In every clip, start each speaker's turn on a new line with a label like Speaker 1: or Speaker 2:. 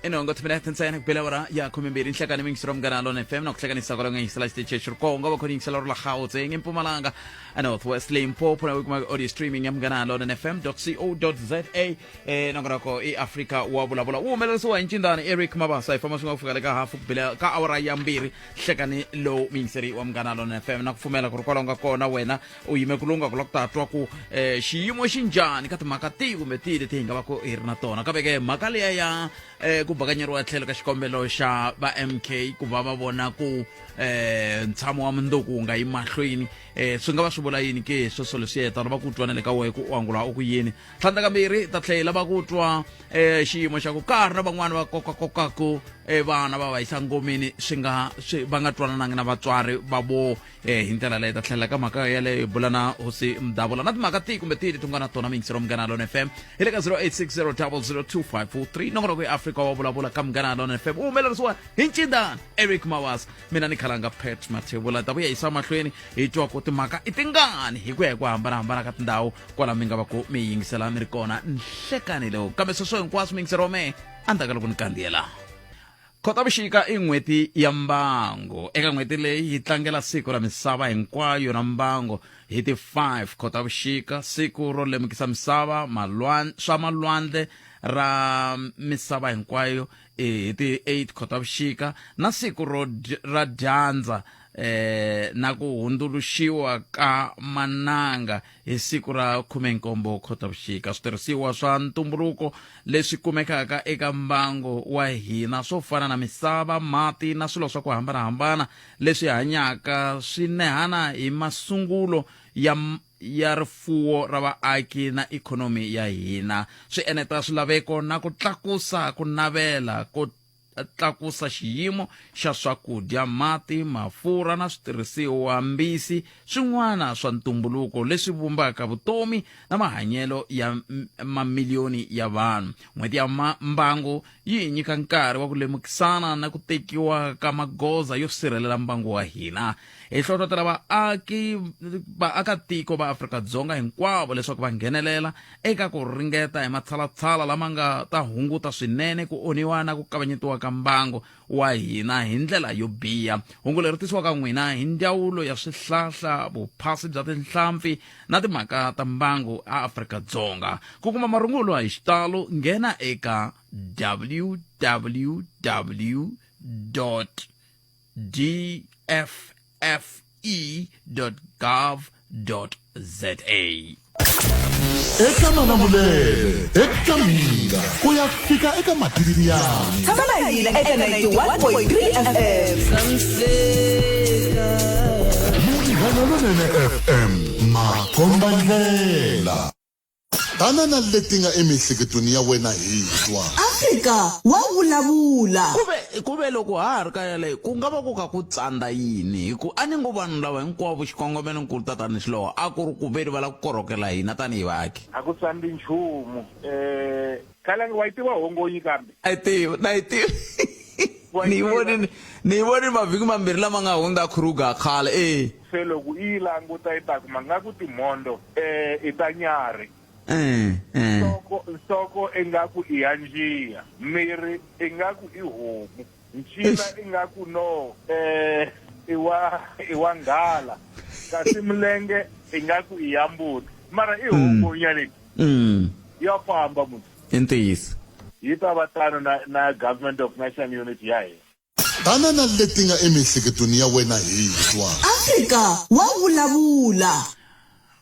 Speaker 1: I nhungu timinete ntsena ku bela awara ya khume-mbirhi nhlekani miyingiselo wa Munghana Lona FM na ku hlekanisa kwalaho nga yingisela xitichi xi ri kona va khona yingisela ro la Gauteng eMpumalanga North West Limpopo na kuma audio streaming ya Munghana Lona FM co za eh nongonoko i Afrika wa vulavula wu humelerisiwa hi ncindani Eric Mabasa hi famba swi nga ku fika le ka hafu ku bela ka awara ya mbirhi hlekani lowu muyingiseri wa Munghana Lona FM na ku pfumela ku ri kwalaho nga kona wena u yime ku lunga ku la ku ta twa ku um xiyimo xi njhani ka timhaka tihi kumbe tihi leti hi nga va ku hi ri na tona kambe ke mhaka liya ya um ku bakanyeriwa tlhelo ka xikombelo xa va MK ku va va vona ku um ntshamo wa mundzuku wu nga yi mahlweni um swi nga va swi vula yini ke sweswo leswi yeta va ku twa na le ka wehe ku u angula u ku yini tlhandlakambirhi ta tlhela va ku twa um xiyimo xa ku ka ha ri na van'wani va kokakokaku um vana va va yisa ngomeni swi nga swi va nga twananangi na vatswari va vo eh hi ndlela leyi ta tlhela ka mhaka yaleyo hi bula na hosi mdavula na timhaka tihi kumbe tihi leti nga na tona miyingiselo Munghana Lona FM hi le ka 0860002543 nongonoko ya Afrika wa vulavula ka Munghana Lona FM u humelerisiwa hi ncindani Eric Mawas mina ni khalanga Pat Mathebula ta vuya yisa mahlweni hi twa ku timhaka i tingani hi ku ya hi ku hambanahambana ka tindhawu kwala mi nga va ku mi yingisela mi ri kona nhlekani lowu kambe sweswo hinkwaswo miyingiselo wa mehe endzhaku ka loko ni kandziyela. Khotavuxika i n'hweti ya mbango. Eka n'hweti leyi hi tlangela siku ra misava hinkwayo ra mbango hi ti 5 Khotavuxika, siku ro lemukisa misava swa malwandle ra misava hinkwayo hi ti 8 Khotavuxika na siku ro ra dyandza na ku hundzuluxiwa ka mananga Hi siku ra 17 Khotavuxika, switirhisiwa swa ntumbuluko leswi kumekaka eka mbango wa hina swo fana na misava, mati na swilo swa ku hambana-hambana leswi hanyaka swi nehana hi masungulo ya ya rifuwo ra vaaki na ikhonomi ya hina. Swi eneta swilaveko na ku tlakusa ku navela ko tlakusa xiyimo xa swakudya, mati, mafurha na switirhisiwa mbisi swin'wana swa ntumbuluko leswi vumbaka vutomi na mahanyelo ya mamiliyoni ya vanhu. N'hweti ya Mbangu yi hi nyika nkarhi wa ku lemukisana na ku tekiwa ka magoza yo sirhelela mbangu wa hina. Hi hlohlotela vaaki vaakatiko va Afrika-Dzonga hinkwavo leswaku va nghenelela eka ku ringeta hi matshalatshala lama nga ta hunguta swinene ku onhiwa na ku kavanyetiwa ka mbango wa hina hi ndlela yo biha. Hungu leri tisiwaka n'wina hi Ndzawulo ya Swihlahla, Vuphasi bya Tinhlampfi na Timhaka ta Mbango aAfrika-Dzonga. Ku kuma marungula hi xitalo nghena eka www. dffe.gov.za.
Speaker 2: Eka Malamulele, eka Mhinga, ku ya fika eka Mativiani.
Speaker 3: Tshama na hina eka 91.3 FM.
Speaker 2: Munghana Lonene FM, makombandlela. Tana na leti nga emiehleketweni ya wena hi twa.
Speaker 3: Afrika wa vulavula.
Speaker 1: Kuve kuve loko ha ha ri ka yaleyo ku nga va ku kha ku tsandza yini hi ku a ni ngo vanhu lava hinkwavo xikongomelonkulu tatani Xiloho a ku ri ku veri va lava ku korhokela hina tanihi vaaki.
Speaker 4: A ku tsandzi nchumu. Khalangi wa yi tiva hongonyi kambe?
Speaker 1: Na yi tiva, na yi tiva.
Speaker 4: Wa yi
Speaker 1: Ni yi
Speaker 4: tiva?
Speaker 1: vonile, ni yi vonile mavhiki mambirhi lama nga hundza Kruger khale, e.
Speaker 4: Se loko i yi languta i ta kuma nga ku timhondzo i ta nyarhi. Nhloko, nhloko ingaku i ya njiya, miri ingaku i homu, ncila ingaku no i wa i wa nghala, kasi milenge ingaku i ya mbuti. Mara i hongonya leyi. Ya famba munhu.
Speaker 1: I ntiyiso.
Speaker 4: Yi ta va tano na na Government of National Unity ya hina.
Speaker 2: Tana na leti nga emiehleketweni ya wena hi twa.
Speaker 3: Afrika wa vulavula.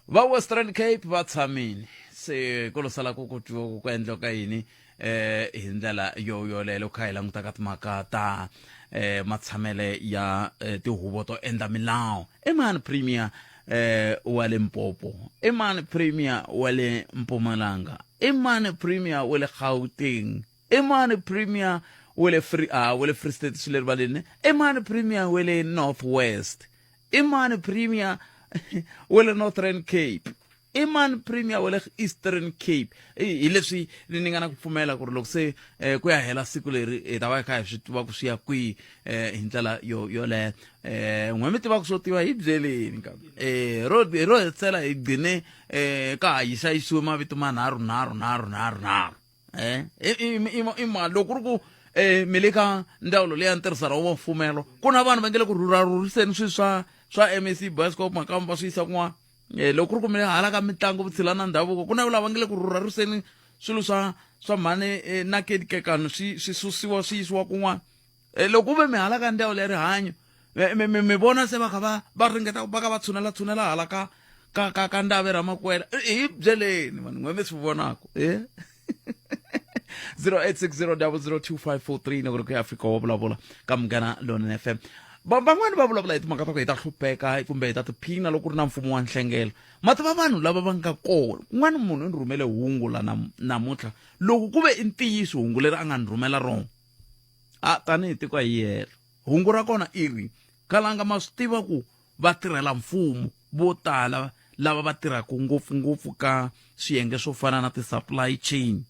Speaker 1: Va Western Cape va tshamile se ku lo sala ku ku twiwa ku ku endleka yini eh hi ndlela yo yoleyo loko kha hi languta ka timhaka ta eh matshamele ya eh, tihuvo to endla milawu i mani premier eh wa Limpopo i mani premier wa le Mpumalanga i mani premier wa le Gauteng I mani premier wa le Free ah wa le Free State swi le rivaleni I mani premier wa le North West I mani premier wa le Northern Cape I mani premier wa le Eastern Cape hi leswi ni nga na ku pfumela ku ri loko se eh, ku ya hela siku leri hi ta va hi kha hi swi tiva ku swi ya kwihi eh, hi ndlela yo yoleyo eh n'we mi tivaka swo tiva hi byeleni kambe eh ro ro hetsela hi gcine eh ka ha yisayisiwe mavito manharhu nharhu nharhu nharhu nharhu eh i i i mali loko ku ri ku Mi le ka ndzawulo leya ntirhisano wa mfumelo ku na vanhu va nge le ku rhurharhurhiseni swilo swa swa mec bioscope makamba va swi yisa kun'wana. Loko ku ri ku mi hala ka mitlangu vutshila na ndhavuko ku na lava nge le ku rhurharhiseni swilo swa swa mhani na kedikekano swi swi susiwa swi yisiwa kun'wana. Loko ku ve mi hala ka ndzawulo ya rihanyo mi vona se va kha va va ringeta va kha va tshunela tshunela hala ka ka ka ka ndave ra makwela, hi byeleni vanhu n'we mi swi vonaka. 0860002543 loko ri ku ya Afrika wa vulavula ka Munghana Lonene FM. Van'wani va vulavula hi timhaka ta ku hi ta hlupheka kumbe hi ta tiphina loko ku ri na mfumo wa nhlengelo. Ma tiva vanhu lava va nga kona kun'wana, munhu u ni rhumele hungu la namuntlha, loko ku ve i ntiyiso hungu leri a nga ni rhumela rona, a tanihi tiko a hi helo. Hungu ra kona i ri kalanga ma swi tiva ku vatirhela mfumo vo tala lava va tirhaka ngopfungopfu ka swiyenge swo fana na ti-supply chain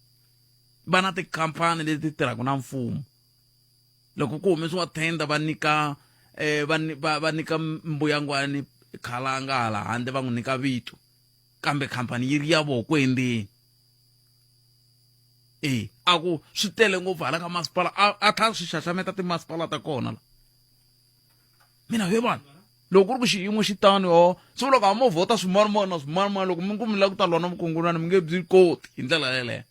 Speaker 1: va na tikhampani leti tirhaka na mfumo. Loko ku humesiwa tender va nyika va nyika mbuyangwani khalanga hala handle, va n'wi nyika vito kambe khampani yi ri ya voko endzeni. A ku swi tele ngopfu hala ka masipala, a tlhela swi xaxameta timasipala ta kona la. Mina he vanhu, loko ku ri ku xiyimo xi tano ho swi vula ku a mo vhota swimanimani na swimanimani, loko mi ku mi lava ku ta lwa na vukungundzwani mi nge byi koti hi ndlela yeleyo.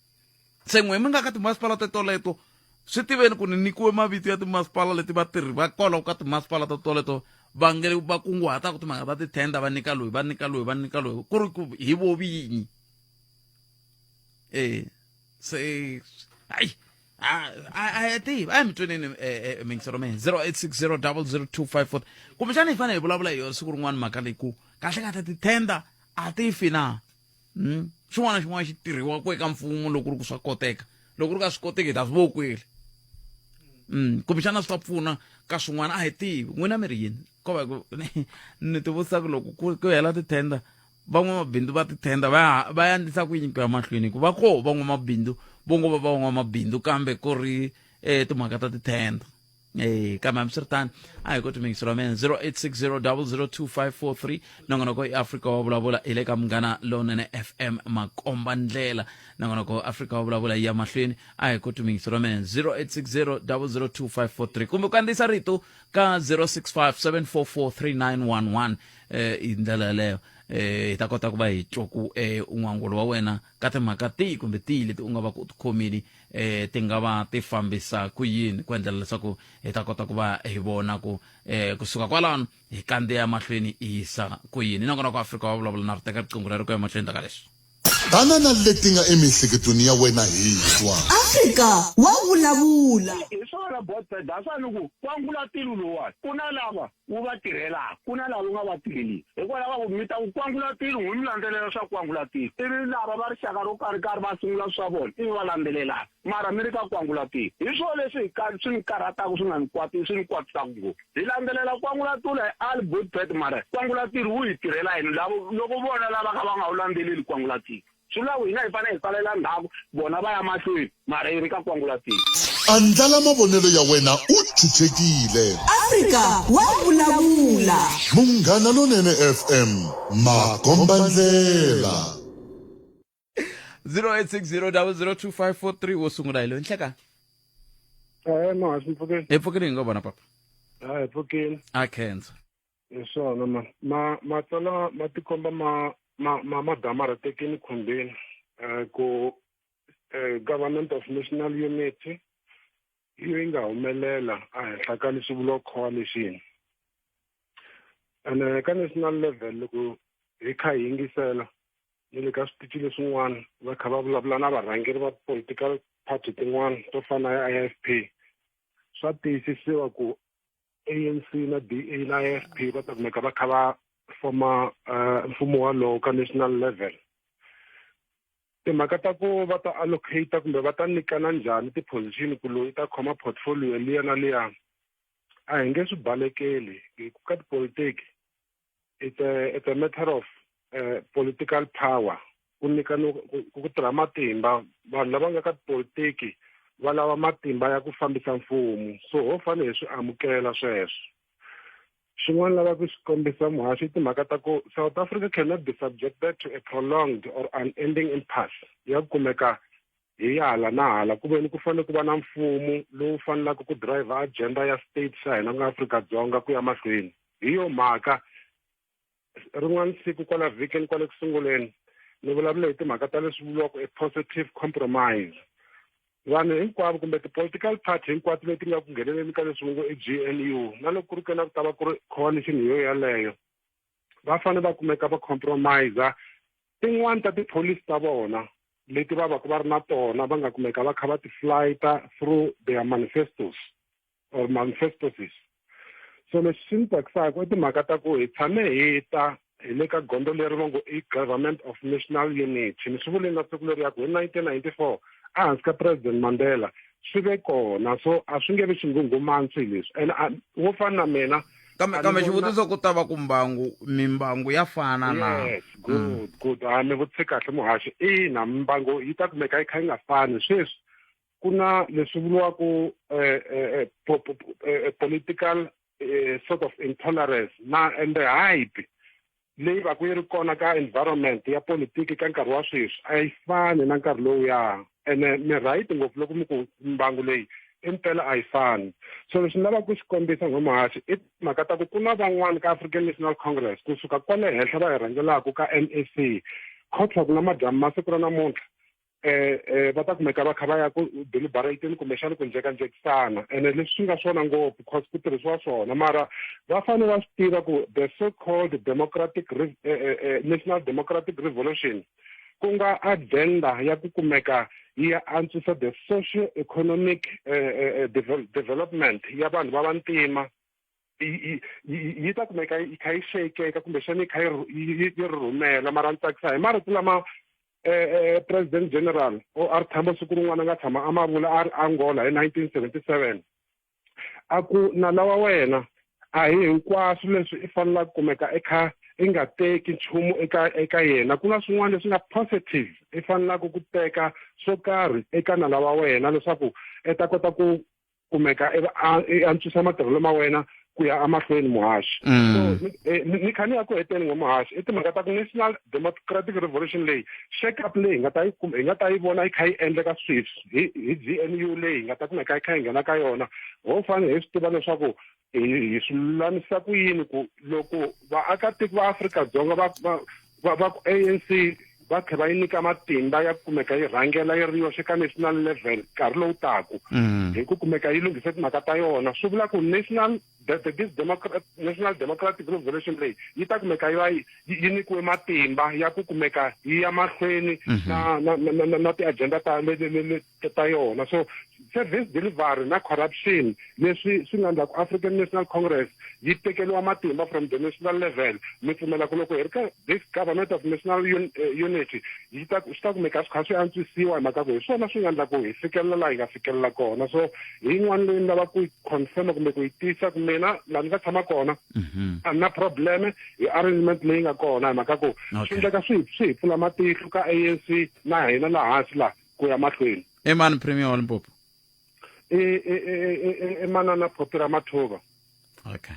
Speaker 1: Se n'we mi nga ka timasipala tetoleto swi tiveni ku ni nyikiwe mavito ya timasipala leti vatirhi va kwalaho ka timasipala totoleto va nge va kunguhataka timhaka ta tithenda, va nyika loyi, va nyika loyi, va nyika loyi, ku ri ku hi vo vinyi. Se hayi, a tivi a hi mi tweneni mingisero mehe 08600025 kumbexana hi fanele hi vulavula hi yona siku rin'wana mhaka leyi, ku kahle kahle tithenda a ti fi na. Xin'wana na xin'wana xi tirhiwa ku eka mfumo loko ku ri ku swa koteka, loko ku ri ka swi koteki hi ta swi vokweli. Kumbexana swi ta pfuna ka swin'wana, a hi tivi. N'wina mi ri yini? Ko va ku ni ti vutisa ku loko ku hela tithenda van'wamabindzu va tithenda va ya endlisa ku yini ku ya mahlweni, hikuva koho van'wamabindzu vo ngo va van'wamabindzu kambe ku ri timhaka ta tithenda. Kambe hambiswiritano a hi koti mingiselo wa mina 0860002543. Nongonoko i Afrika wa vulavula hi le ka Munghana Lonene FM, makomba ndlela. Nongonoko Afrika wa vulavula yi ya mahlweni. A hi koti mingiselo wa mina 0860002543 kumbe ku kandziyisa rito ka 0657443911. Hi ndlela yaleyo hi ta kota ku va hi twa ku n'wangulo wa wena ka timhaka tihi kumbe tihi leti u nga va ku u ti khomile ti nga va ti fambisa ku yini, ku endlela leswaku hi ta kota ku va hi vona ku kusuka kwalano hi kandziya mahlweni hi yisa ku yini. Nongonoko Afrika wa vulavula na ri teka riqingho leri ku ya mahlweni ta ka leswi.
Speaker 2: Tana na leti nga emiehleketweni ya wena hi twa.
Speaker 3: Afrika wa vulavula.
Speaker 5: Hi swona Botbet, that's why ni ku kwangulatilo lowuwani ku na lava wu va tirhelaka, ku na lava wu nga va tirheliki. Hikwalaho ka ku mi ta ku kwangulatilo n'wi mi landzelela swa kwangulatilo, ivi lava va rixaka ro karhi karhi va sungula swa vona ivi va landzelelana, mara mi ri ka kwangulatilo. Hi swona leswi hi swi ni karhataka, swi nga ni kwati, swi ni kwatisaka ngopfu. Hi landzelela kwangulatilo hi ali Botbet, mara kwangulatilo wu hi tirhela yini lavo loko vona lava ka va nga wu landzeleli kwangulatilo? Swi vula ku hina hi fanele hi salela ndzhaku, vona va ya mahlweni, mara hi ri ka kwangulatilo.
Speaker 2: Andlala mavonelo ya wena u chuchekile.
Speaker 3: Afrika wa vulavula.
Speaker 2: Munghana Lonene FM, makombandlela.
Speaker 1: 0860002543 wo sungula hi loyi nhleka.
Speaker 6: Ma swi mpfukeni.
Speaker 1: Hi pfukile hi ngo vona papa.
Speaker 6: A hi pfukile.
Speaker 1: A khensa.
Speaker 6: Hi swona ma ma matsalwa ma tikomba ma ma ma ma damarhatekini khumbini ku government of national unity yi yi nga humelela ehenhla ka leswi vuriwaka coalition. Ene ka national level loko hi kha hi yingisela ni le ka switichi leswin'wana va kha va vulavula na varhangeri va political party tin'wana to fana na IFP, swa tiyisisiwa ku ANC na DA na IFP va ta kumeka va kha va foma mfumo walowo ka national level. Timhaka ta ku va ta allocate kumbe va ta nyikana njhani ti-position ku loyi ta khoma portfolio liya na liya, a hi nge swi balekeli hi ku ka tipolitiki it's a matter of political power, ku nyika no ku tirha matimba. Vanhu lava nga ka tipolitiki va lava matimba ya ku fambisa mfumo, so ho fanele hi swi amukela sweswo. Xin'wana lava ku swi kombisa muhaxi i timhaka ta ku South Africa cannot be subjected to a prolonged or unending impasse ya ku kumeka. Hi ya hala na hala ku veni ku fanele ku va na mfumo lowu fanelaka ku driver agenda ya state xa hina ku nga Afrika-Dzonga ku ya mahlweni. Hi yo mhaka rin'wana siku kwala vhikini kwale ku sunguleni ni vulavule hi timhaka ta leswi vuriwaka a positive compromise. Vanhu hinkwavo kumbe ti-political party hinkwato leti nga ku ngheneleni ka leswi ngo i G_N_U na loko ku ri kena ku ta va ku ri coalition yo yaleyo va fanele va kumeka va compromise tin'wani ta tipholisi ta vona leti va va ku va ri na tona va nga kumeka va kha va ti flighta through their manifestos or manifestoses. So leswi swi ni tsakisaka i timhaka ta ku hi tshame hi ta hi le ka gondzo leri va ngo i government of national unity. Ni swi vuleni na siku leri ya ku hi 1994 ehansi ka President Mandela swi ve kona, so a swi nge vi xinghunghumani swilo leswi. And wo fana na mina
Speaker 1: kambe kambe xivutiso ku ta va ku mbangu mimbangu ya fana na?
Speaker 6: Yes, good, good. A mi vutise kahle muhaxi. Ina, mimbangu yi ta kumeka yi kha yi nga fani. Sweswi ku na leswi vuriwaka political sort of intolerance na and the hype leyi va ku yi ri kona ka environment ya politiki ka nkarhi wa sweswi a yi fani na nkarhi lowuya. Ene mi right ngopfu loko mi ku mbangu leyi impela a yi fani. So leswi ni lavaka ku xi kombisa n'wamuhaxi i timhaka ta ku ku na van'wani ka African National Congress kusuka kwale henhla va hi rhangelaka ka N_A_C khotshwa ku na madyambu ma siku ra namuntlha va ta kumeka va kha va ya ku deliberateni kumbexana ku njhekanjhekisana. Ene leswi swi nga swona ngopfu cause ku tirhisiwa swona, mara va fanele va swi tiva ku the so called democratic national democratic revolution ku nga agenda ya ku kumeka yi ya antswisa the socio economic development ya vanhu va vantima yi ta kumeka yi kha yi xekeka kumbexana yi kha yi rhumela. Mara ni tsakisa hi marito lama President General O_R Tambo siku rin'wana a nga tshama a ma vula a ri Angola hi 1977, a ku nala wa wena a hi hinkwaswo leswi i fanelaka kumeka i kha i nga teki nchumu eka yena, ku na swin'wana leswi nga positive i fanelaka ku teka swo karhi eka nala wa wena leswaku i ta kota ku kumeka i antswisa matirhelo ma wena ku ya emahlweni muhaxi. So ni kha ni ya ku heteni ngo muhaxi i timhaka ta ku National Democratic Revolution leyi shake up leyi hi nga ta yi hi nga ta yi vona yi kha yi endleka sweswi hi G_N_U leyi hi nga ta kumeka yi kha yi nghena ka yona, ho fanele hi swi tiva leswaku hi swi lulamisa ku yini ku loko vaakatiko va Afrika-Dzonga va ku A_N_C va tlhe va yi nyika matimba ya ku kumeka yi rhangela yi ri yoxe ka national level nkarhi lowu taku hi ku kumeka yi lunghise timhaka ta yona, swi vula ku national this National Democratic Revolution leyi yi ta kumeka yi va yi nyikiwe matimba ya ku kumeka yi ya mahlweni na na na na ti-agenda ta ta yona. So service delivery na corruption leswi swi nga endla ku African National Congress yi tekeriwa matimba from the national level, mi pfumela ku loko hi ri ka this government of national unity yi ta swi ta kumeka swi kha swi antswisiwa hi mhaka ku hi swona swi nga endla ku hi fikelela laha hi nga fikelela kona. So hi yin'wana leyi ni lava ku yi confirma kumbe ku yi tiyisa ku mina laha ni nga tshama kona a ni na probleme hi arrangement leyi nga kona hi mhaka ku swi endleka swi hi pfula matihlo ka A_N_C na hina laha hansi laha ku ya mahlweni.
Speaker 1: I mani Premier wa Limpopo?
Speaker 6: I manana Phophi Ramathuba.
Speaker 1: Okay.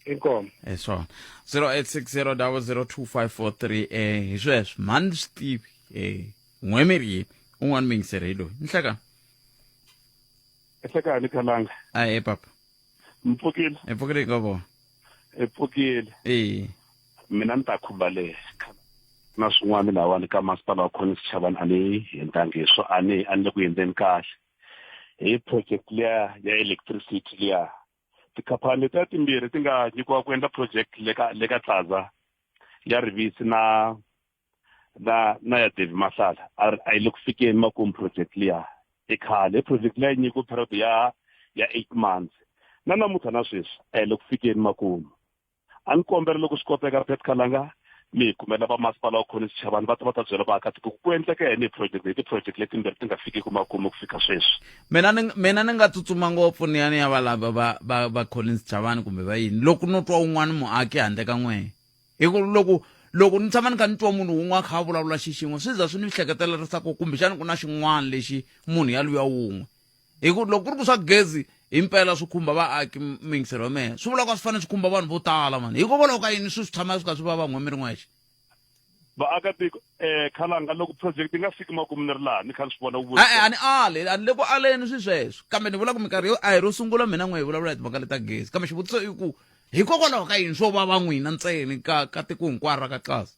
Speaker 6: Inkomo.
Speaker 1: Hi swona. 0860002543 hi sweswo mhani swi tivi n'wemeri yini un'wana muyingiseri hi loyi. Nhlekani.
Speaker 7: Nhlekani Khalanga.
Speaker 1: Ahee papa.
Speaker 7: Mpfukile.
Speaker 1: Hi pfukile hi vona.
Speaker 7: Hi pfukile.
Speaker 1: Eh.
Speaker 7: Mina ni ta khumba le na swin'wana lahawani ka masipala wa Collins Chabane a ni endlangi swo a ni a ni le ku endleni kahle hi project liya ya electricity liya tikhampani letiya timbirhi ti nga nyikiwa ku endla project le ka le ka Tlaza ya Rivisi na na na ya Davy Mahlala a yi le ku fikeni makumu project liya i khale project liya yi nyikiwe period ya ya 8 months na namuntlha na sweswi a yi le ku fikeni makumu. A ni kombela loko swi koteka Pat Khalanga mi hi kumela va masipala wa Collins Chabane va ta va ta byela vaakatiko ku ku endleka yini hi project hi ti-project letimbirhi ti nga fikiki makumu ku fika sweswi.
Speaker 1: Mina ni mina ni nga tsutsuma ngopfu ni ya ni ya va lava va va va Collins Chabane kumbe va yini loko no twa un'wana muaki handle ka n'wehe hi ku loko loko ni tshama ni kha ni twa munhu wun'we a kha a vulavula xi xin'we swi za swi ni hleketelerisa ku kumbexani ku na xin'wana lexi munhu ya luya wun'we hi ku loko ku ri ku swa gezi himpela swi khumba vaaki muyingiseri wa mehe swi vula ku a swi fanele swi khumba vanhu vo tala mani hikokwalaho ka yini swi swi tshama swi kha swi va van'we mi ri n'wexe.
Speaker 7: Vaakatiko khalanga loko project yi nga fiki makumu ni ri laha ni kha ni swi vona ku
Speaker 1: E-e, a ni ali a ni le ku aleni swi sweswo kambe ni vula ku minkarhi yo a hi ro sungula mina n'we hi vulavula hi timhaka leta gezi kambe xivutiso i ku hikokwalaho ka yini swo vava n'wina ntsena ka ka tiko hinkwaro ra ka xasa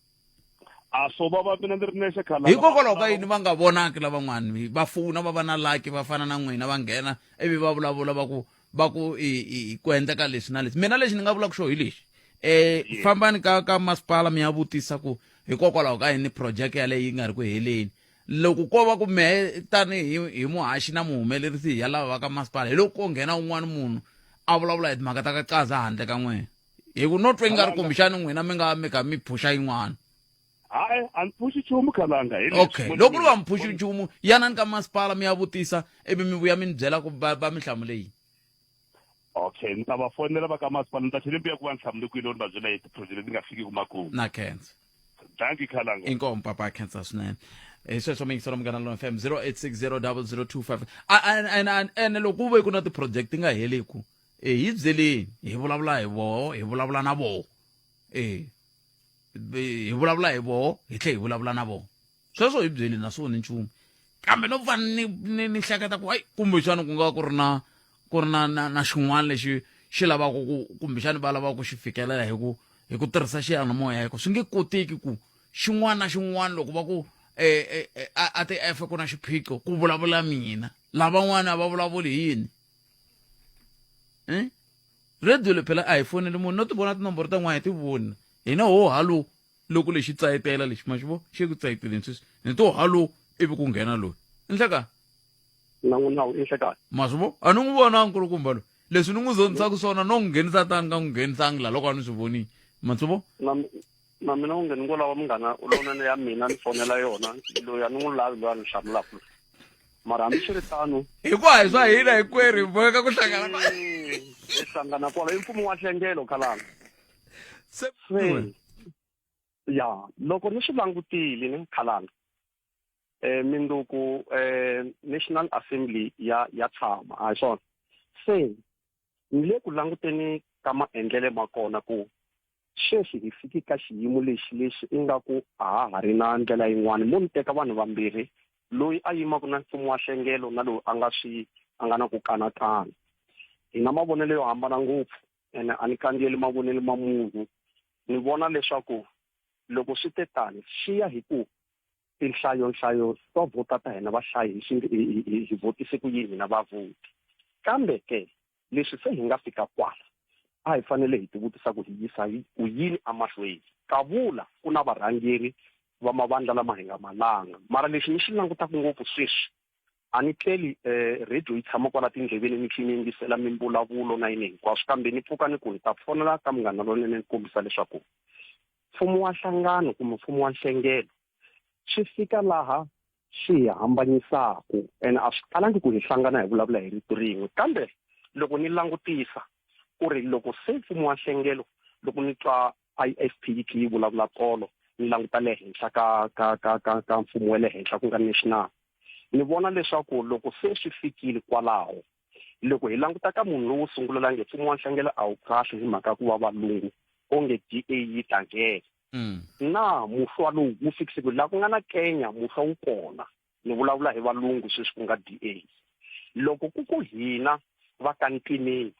Speaker 7: a swo vava mina ni ri nexe khalanga
Speaker 1: hikokwalaho ka yini va nga vonaki lavan'wani va fona va va na laki va fana na n'wina va nghena ivi va vulavula va ku va ku i i ku endleka leswi na leswi mina lexi ni nga vulaka xo hi lexi eh fambani ka ka masipala mi ya vutisa ku hikokwalaho ka yini project yaleyo yi nga ri ku heleni loko ko va ku mehe tanihi hi muhaxi na muhumelerisi hi ya lava va ka masipala hi loko ko nghena un'wana munhu a vulavula hi timhaka ta ka qaza handle ka n'wina hi ku no twa ingari kumbexani n'wina mi nga mi kha mi phusha yin'wana
Speaker 7: hayi a ni phuxi nchumu khalanga hi
Speaker 1: okay loko ku ri va mi phuxi nchumu yanani ka masipala mi ya vutisa ivi mi vuya mi ni byela ku va va mi hlamule yini
Speaker 7: okay ni ta va fonela va ka masipala ni ta tlhela ni vuya ku va ni hlamule kwini loko ni va byela hi ti-project leti nga fikiki makumu
Speaker 1: na khensa
Speaker 7: danki khalanga
Speaker 1: inkomu papa khensa swinene hi sweswo mi yingisela munghana lona fm 08600025 ene loko ku ve ku na ti-project ti nga heliku e hi byeleni hi vulavula hi voho hi vulavula na voho e hi vulavula hi voho hi tlhe hi vulavula na voho sweswo hi byeli na swo ni nchumu kambe no fana ni ni ni hleketa ku hayi kumbexana ku nga ku ri na ku ri na na na xin'wana lexi xi lavaka ku kumbexana va lavaka ku xi fikelela hi ku hi ku tirhisa xiyanimoya hi ku swi nge koteki ku xin'wana na xin'wana loko va ku eh, eh, a ti efe ku na xiphiqo ku vulavula mina lavan'wana a va vulavuli hi yini eh? Radio leyi phela a hi foneli munhu no ti vona tinomboro ta n'wana hi ti voni hina ho halo loko lexi tsayitela lexi ma xi vo xi ku tsayiteleni sweswi ni to halo ivi ku nghena loyi i nhlekani
Speaker 5: na n'wi nawu i nhlekani
Speaker 1: ma swi vo a ni n'wi vonanga nkulukumba loyi leswi ni n'wi zondzisaka swona no n'wi nghenisa tani nga n'wi nghenisangi la loko a ni swi vonile ma swi vo
Speaker 5: na na mina onge ni ngo lava munghana lonene ya mina ni fonela yona loyi a ni n'wi lavi loyi a ni hlamulaka mara hambi swi ri tano
Speaker 1: hikuva hi swa hina hinkwerhu hi boheka ku hlangana
Speaker 5: hi hlangana kwala i mfumo wa nhlengelo khalanga
Speaker 1: se
Speaker 5: ya loko ni swi langutile ni khalanga eh minduku eh National Assembly ya ya tshama a hi swona se ni le ku languteni ka maendlele ma kona ku Sweswi hi fike ka xiyimo lexi lexi ingaku a ha ha ri na ndlela yin'wana. Mo ni teka vanhu vambirhi, loyi a yimaka na mfumo wa nhlengelo na loyi a nga swi a nga na ku kanakana. Hi na mavonelo yo hambana ngopfu ene a ni kandziyeli mavonelo ma munhu. Ni vona leswaku loko swi te tani swi ya hi ku tinhlayo-nhlayo to vhota ta hina vahlayi hi hi hi vhotise ku yini hina vavhoti. Kambe ke Leswi se hi nga fika kwala, a hi fanele hi tivutisa ku hi yisa ku yini emahlweni. Kavula, ku na varhangeri va mavandla lama hi nga ma langa. Mara lexi ni xi langutaka ngopfu sweswi, a ni tleli radio yi tshama kwala tindleveni ni tlhe ni yingisela mimbulavulo na yini hinkwaswo, kambe ni pfuka ni ku ni ta fonela ka Munghana Lonene ni kombisa leswaku mfumo wa nhlangano kumbe mfumo wa nhlengelo swi fika laha swi hi hambanyisaku ene a swi talangi ku hi hlangana hi vulavula hi rito rin'we kambe loko ni langutisa ku ri loko se mfumo wa nhlengelo loko ni twa IFP yi khe yi vulavula tolo ni languta le henhla ka ka ka ka ka mfumo wa le henhla ku nga national ni vona leswaku loko se swi fikile kwalaho loko hi languta ka munhu lowo sungula la nge mfumo wa nhlengelo a wu kahle hi mhaka ku va valungu onge DA yi ta nghena mm. na muhlwa lowu wu fikise ku laha ku nga na kenya muhlwa wu kona ni vulavula hi valungu sweswi ku nga DA loko ku ku hina va ka ntimeni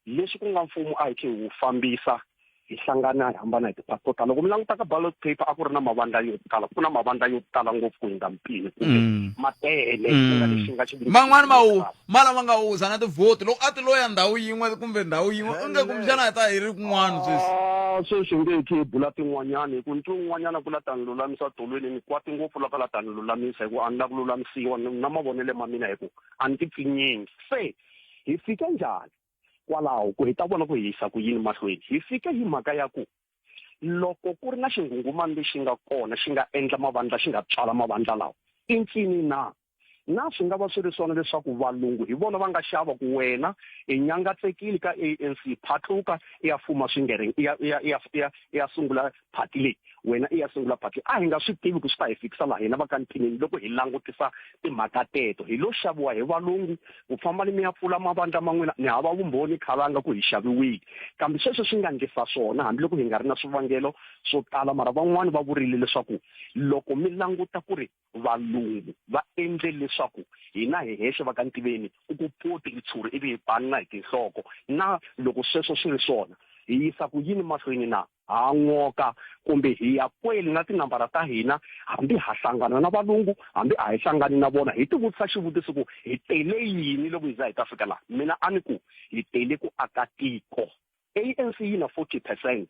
Speaker 5: leswi ku nga mfumo a hi khe hi wu fambisa hi hlangana hi hambana hi tipati to tala loko mi languta ka ballot paper a ku ri na mavandla yo tala ku na mavandla yo tala ngopfu ku hundza mpimo kumbe mm. matele ku nga lexi nga xi
Speaker 1: man'wani ma wu ma lama nga wuza na tivhoti loko a ti lo ya ndhawu yin'we kumbe ndhawu yin'we u nge kumbexana hi ta hi ri kun'wana sweswi
Speaker 5: ah, sweswi nge hi khe hi bula tin'wanyana hi ku ni twe un'wanyana ku la ta ni lulamisa tolweni ni kwati ngopfu loko la ta ni lulamisa hi ku a ni la ku lulamisiwa na mavonelo ma mina hi ku a ni ti pfinyingi se hi fike njhani kwalaho ku hi ta vona ku hi yisa ku yini mahlweni hi fike hi mhaka ya ku loko ku ri na xinghunghumani lexi nga kona xi nga endla mavandla xi nga tswala mavandla lawa i ncini na Na swi nga va swi ri swona leswaku valungu hi vona va nga xava ku wena i nyangatsekile ka ANC, phatluka i ya fuma swingereng, i ya, i ya, i ya, i ya, i ya sungula phati leyi, wena i ya sungula phati leyi. A hi nga swi tivi ku swi ta hi fikisa laha hina va ka Nthinini loko hi langutisa timhaka teto. Hi lo xaviwa hi valungu, ku fambani mi ya pfula mavandla ma n'wina, ni hava vumbhoni khalanga ku hi xaviwile. Kambe sweswo swi nga ndlisa swona hambiloko hi nga ri na swivangelo swo tala, mara van'wana va vurile leswaku loko mi languta ku ri valungu va endle leswaku hina hi hexe va ka Ntiveni ku ku poti ritshuri ivi hi banna hi tinhloko, na loko sweswo swi ri swona, hi yisa ku yini mahlweni na? Ha n'oka kumbe hi ya kwele na tinambara ta hina, hambi ha hlangana na valungu, hambi a hi hlangani na vona, hi tivutisa xivutiso ku hi tele yini loko hi za hi ta fika laha? Mina a ni ku hi tele ku aka tiko. ANC yi na 40 percent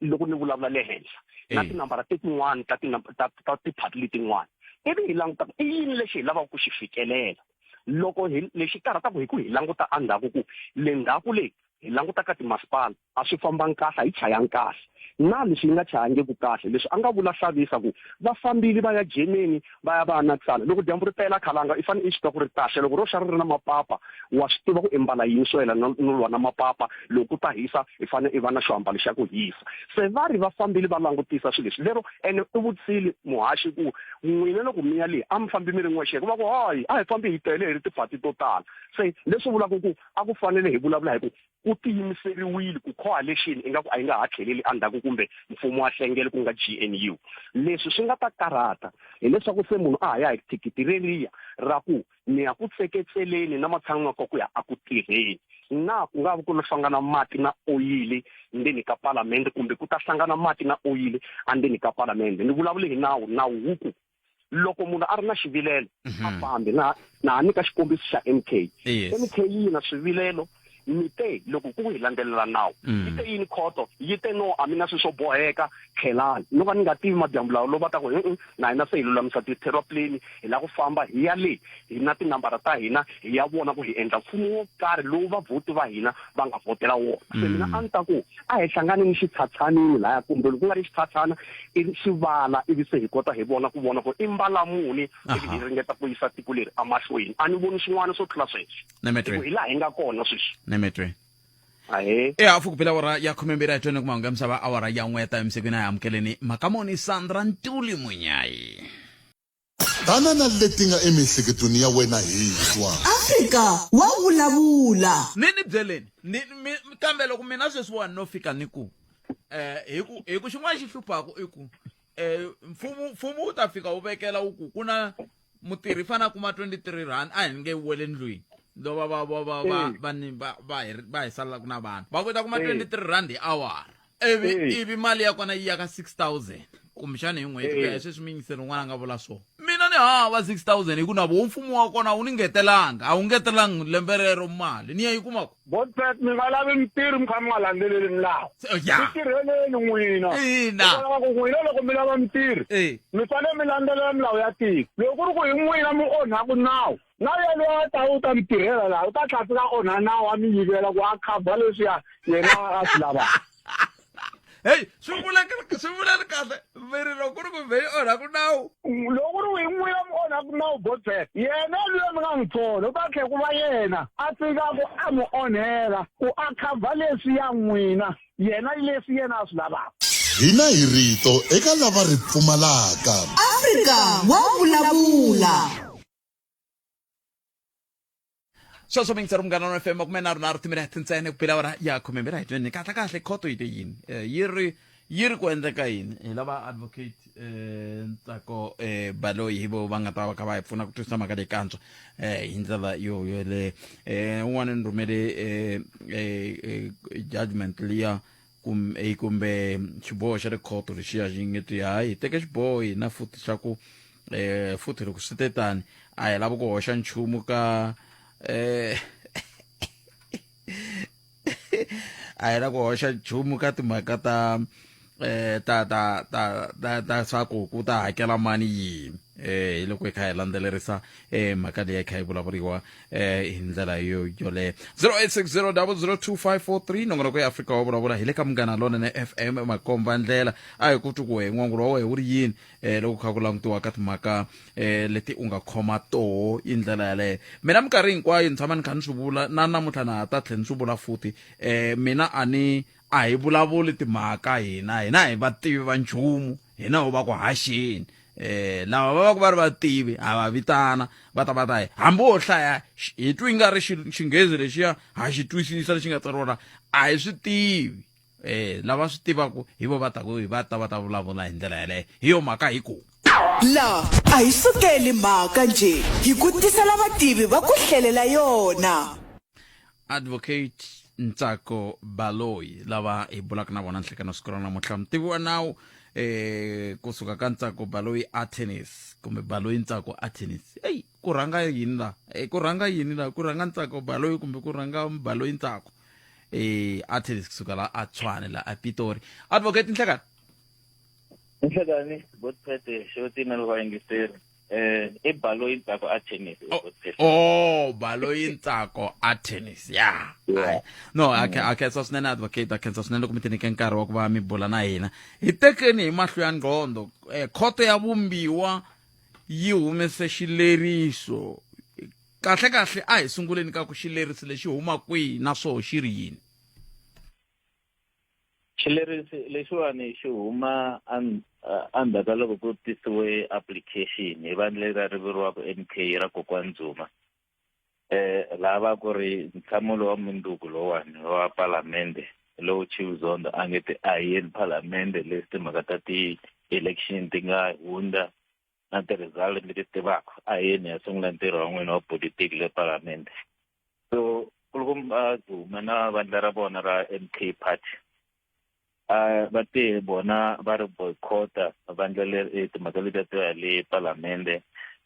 Speaker 5: loko ni vulavula le henhla na tinambara tetin'wana ta ta ta tiphati letin'wana ivi hi languta i yini lexi hi lavaka ku xi fikelela loko hi lexi karhataka hi ku hi languta endzhaku ku le ndzhaku le hi languta ka timasipala a swi fambangi kahle a yi chayangi kahle na leswi yi nga chayangiku kahle leswi a nga vula hlavisa ku va fambile va ya Germany va ya va ya nakisana loko dyambu ri pela khalanga i fanele i swi tiva ku ri taxa loko ro xa ri ri na mapapa wa swi tiva ku i mbala yini swo yelana no lwa na mapapa loko ku ta hisa i fanele i va na xiambalo xa ku hisa se va ri va fambile va langutisa swilo leswi lero ene u vutisile muhaxi ku n'wina loko mi ya le a mi fambi mi ri n'wexe va ku hayi a hi fambi hi tele hi ri tiphati to tala se leswi vulaka ku a ku fanele hi vulavula hi ku ku tiyimiseriwile ku coalition ingaku a yi nga ha tlheleli endzhaku kumbe mfumo wa hlengele ku nga GNU. Leswi swi nga ta karhata hileswaku se munhu a ha ya hi thikithi reriya ra ku ni ya ku tseketseleni na matshan'wini ya ku ya a ku tirheni. Na ku nga vi ku lo hlangana mati na oyili ndzeni ka palamende kumbe ku ta hlangana mati na oyili endzeni ka palamende. Ni vulavule hi nawu, nawu wu ku loko munhu a ri na xivilelo a mhm. fambi na na ha nyika xikombiso xa MK MK yi na swivilelo mi te loko ku hi landzelela nawu mm. yi te yini khoto yi te no a mi na swilo swo boheka tlhelani no va ni nga tivi madyambu lawa lo va ta ku e na hina se hi lulamisa ti-aeroplane hi lava ku famba hi ya le hi na tinambara ta hina hi ya vona ku hi endla mfumo wo karhi lowu vavhoti va hina va nga vhotela wona se mina mm. a ni ta ku a hi hlangani ni xitshatshanini laya kumbe loko ku nga ri xitshatshana i xivala ivi se hi kota hi vona ku vona ku i mbala muni ivi hi ringeta ku yisa tiko leri emahlweni a ni voni swin'wana swo tlula sweswo hi laha hi nga kona sweswi
Speaker 1: nemetwe ahe e hafu ku bela awara ya khumembirhi a hi twene ku mahungu ya misava awara ya n'weta emisekweni a hi amukeleni makamoni sandra ntuli munyayi
Speaker 2: Tana na leti nga emiehleketweni ya wena hi twa.
Speaker 3: Afrika wa vulavula.
Speaker 1: Ni ni byeleni ni mi kambe loko mina sweswiwani no fika ni ku eh hi ku hi ku xin'wana xi hluphaku i ku eh mfumo mfumo wu ta fika wu vekela wu ku ku na mutirhi i fanele a kuma 23 rand a hi nge wele ndlwini lova va va va va va ni va va hi va hi salelaka na vanhu va ku ta kuma 23 rand hi awara ivi ivi mali ya kona yi ya ka 6000 kumbexana hi n'hweti ku ya hi sweswi miyingiseri un'wana a nga vula swona mina ni hava 6000 hi ku na voho mfumo wa kona a wu ni ngetelanga a wu ngetelangi lembe rero mali ni ya yi kuma ku
Speaker 5: Godfred mi nga lavi mintirho mi kha mi nga landzeleli milawu
Speaker 1: ya
Speaker 5: titirheleni n'wina
Speaker 1: Ina.
Speaker 5: Hikwalaho ka ku n'wina loko mi lava mintirho
Speaker 1: Eh.
Speaker 5: mi fanele mi landzelela milawu ya tiko loko ku ri ku hi n'wina mi onhaku nawu na yena a ta u ta mi tirhela laha u ta tlhela fika onha nawu a mi yivela ku a khavha leswiya yena a swi lavaka
Speaker 1: heyi swi vuleke swi vuleli kahle miri loko ku ri ku vhe yi onhaku nawu
Speaker 5: loko ku ri ku hi n'wina mi onhaku nawu botsek yena luya mi nga n'wi thola u ta tlhela ku va yena a fika ku a mi onhela ku a khavha leswiya n'wina yena leswi yena a swi lavaka
Speaker 2: Hina hi rito eka lava ri pfumalaka.
Speaker 3: Afrika wa vulavula.
Speaker 1: Sweswo mingiseri munghana wa fm makume nharhu nharhu timinete ntsena ku bela awara ya khumembirhi hi tweni kahle kahle khoto yi te yini eh, yi ri yi ri ku endleka yini hi lava advocate eh, ntsako eh, baloyi hi vo va nga ta va kha va hi pfuna ku twisisa mhaka leyi kantswa eh, hi ndlela yo yeleyo eh, un'wana ni rhumele eh, eh, eh, judgment liya kumbe eh, kumbe xiboho xa le khoto lexiya xi nge ti hayi hi teke xiboho hina futhi xa ku eh futhi loko swi te tani a hi lavi ku hoxa nchumu ka eh a hi lavi ku hoxa nchumu ka timhaka ta eh ta ta ta ta ta swa ku ku ta hakela mani yini. Eh hi loko hi kha hi landzelerisa eh mhaka leyi kha yi vulavuriwa eh hi ndlela yo yoleyo. 0860002543 nongonoko ya Afrika wa vulavula hi le ka Munghana Lonene FM makomba ndlela. A hi ku twi ku wehe n'wangulo wa wehe wu ri yini eh loko kha ku langutiwa ka timhaka eh leti u nga khoma toho hi ndlela yaleyo. Mina minkarhi hinkwayo ni tshama ni kha ni swi vula na namuntlha na ha ta tlhela ni swi vula futhi eh mina a ni a hi vulavuli timhaka hina hina hi vativi va nchumu hina ho va ku haxeni eh lava va va ku va ri vativi ha va vitana va ta va ta hi hambi wo hlaya hi twi nga ri xinghezi lexiya ha xi twisisa lexi nga tsariwa la a hi swi tivi eh lava swi tivaka hi vo va ta ku va ta va ta vulavula hi ndlela yaleyo hi yo mhaka hi ku
Speaker 3: La a hi sukeli mhaka njhe hi ku tisela vativi va ku hlelela yona.
Speaker 1: Advocate Ntsako Baloyi lava hi bulaka na vona nhlekani wa siku ra namuntlha mutivi wa nawu eh kusuka ka Ntsako Baloyi Attorneys kumbe Baloyi Ntsako Attorneys. Eyi ku rhanga yini la? Eh, ku rhanga yini la? Ku rhanga Ntsako Baloyi kumbe ku rhanga Baloyi Ntsako eh Attorneys kusuka la a Tshwane la a Pitori. Advocate nhlekani.
Speaker 8: Nhlekani Godfred Xoti na vayingiseri. I Baloyi Ntsako Attorneys.
Speaker 1: Oh, oh Baloyi Ntsako Attorneys. Yeah. Yeah. No, a a khensa swinene advocate, a khensa swinene loko mi tinyike nkarhi wa ku va mi bula na hina. Hi tekeni hi mahlo ya ngqondo. Eh, khoto ya vumbiwa yi humese xileriso. Kahle kahle a hi sunguleni ka ku xileriso lexi huma kwihi naswona xi ri yini?
Speaker 8: Xileriso lexiwani xi huma endzhaku ka loko ku tisiwe application hi vandla leri ri vuriwaka M_K ra Kokwani Zuma laha va ku ri ntshamo lowa wa mundzuku lowuwani wa palamende lowu Chief Zondo a nge te a hi yeni phalamende leswi timhaka ta ti-election ti nga hundza na ti-result mi ti tivaka a hi yeni hi ya sungula ntirho wa n'wina wa politiki le palamende. So kulukumba Zuma na vandla ra vona ra M_K party a va te vona va ri boycott-a vandla leri eh, timhaka letiya to ya le palamende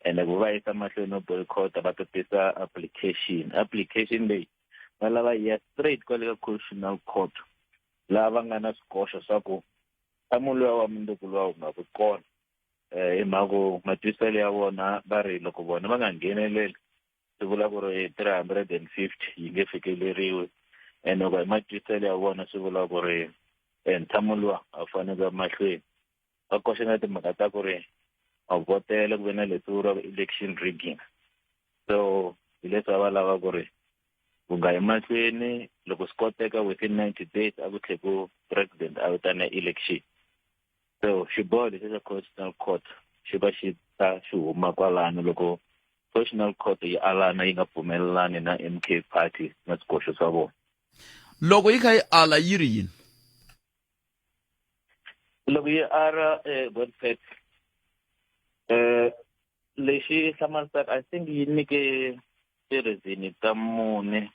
Speaker 8: ene ku va yisa mahlweni no boycott-a va ta tisa application. Application leyi va lava yi ya straight kwale ka constitutional court laha va nga na swikoxo swa ku ntlhamu luwa wa mundzuku luwa wu nga vi kona hi mhaka ku matwisiselo ya vona va ri loko vona va nga ngheneleli swi vula ku ri 350 yi nge fikeleriwi and loko hi matwisiselo ya vona swi vula ku ri ntlhamu luwa a wu fanele ku ya mahlweni va koxa na timhaka ta ku ri mavhotelo ku ve na leswi vuriwaka election rigging so hi leswi a va lava ku ri ku nga yi mahlweni loko swi koteka within 90 days a ku tlhe ku president a vitana election. So xiboho lexi xa constitutional court xi va xi ta xi huma kwalano loko constitutional court yi alana yi nga pfumelelani na M_K party na swikoxo swa vona.
Speaker 1: Loko yi kha yi ala yi ri yini?
Speaker 8: Loko yi ala Godfred lexi hlamarisaka I think yi nyike ti-reason ta mune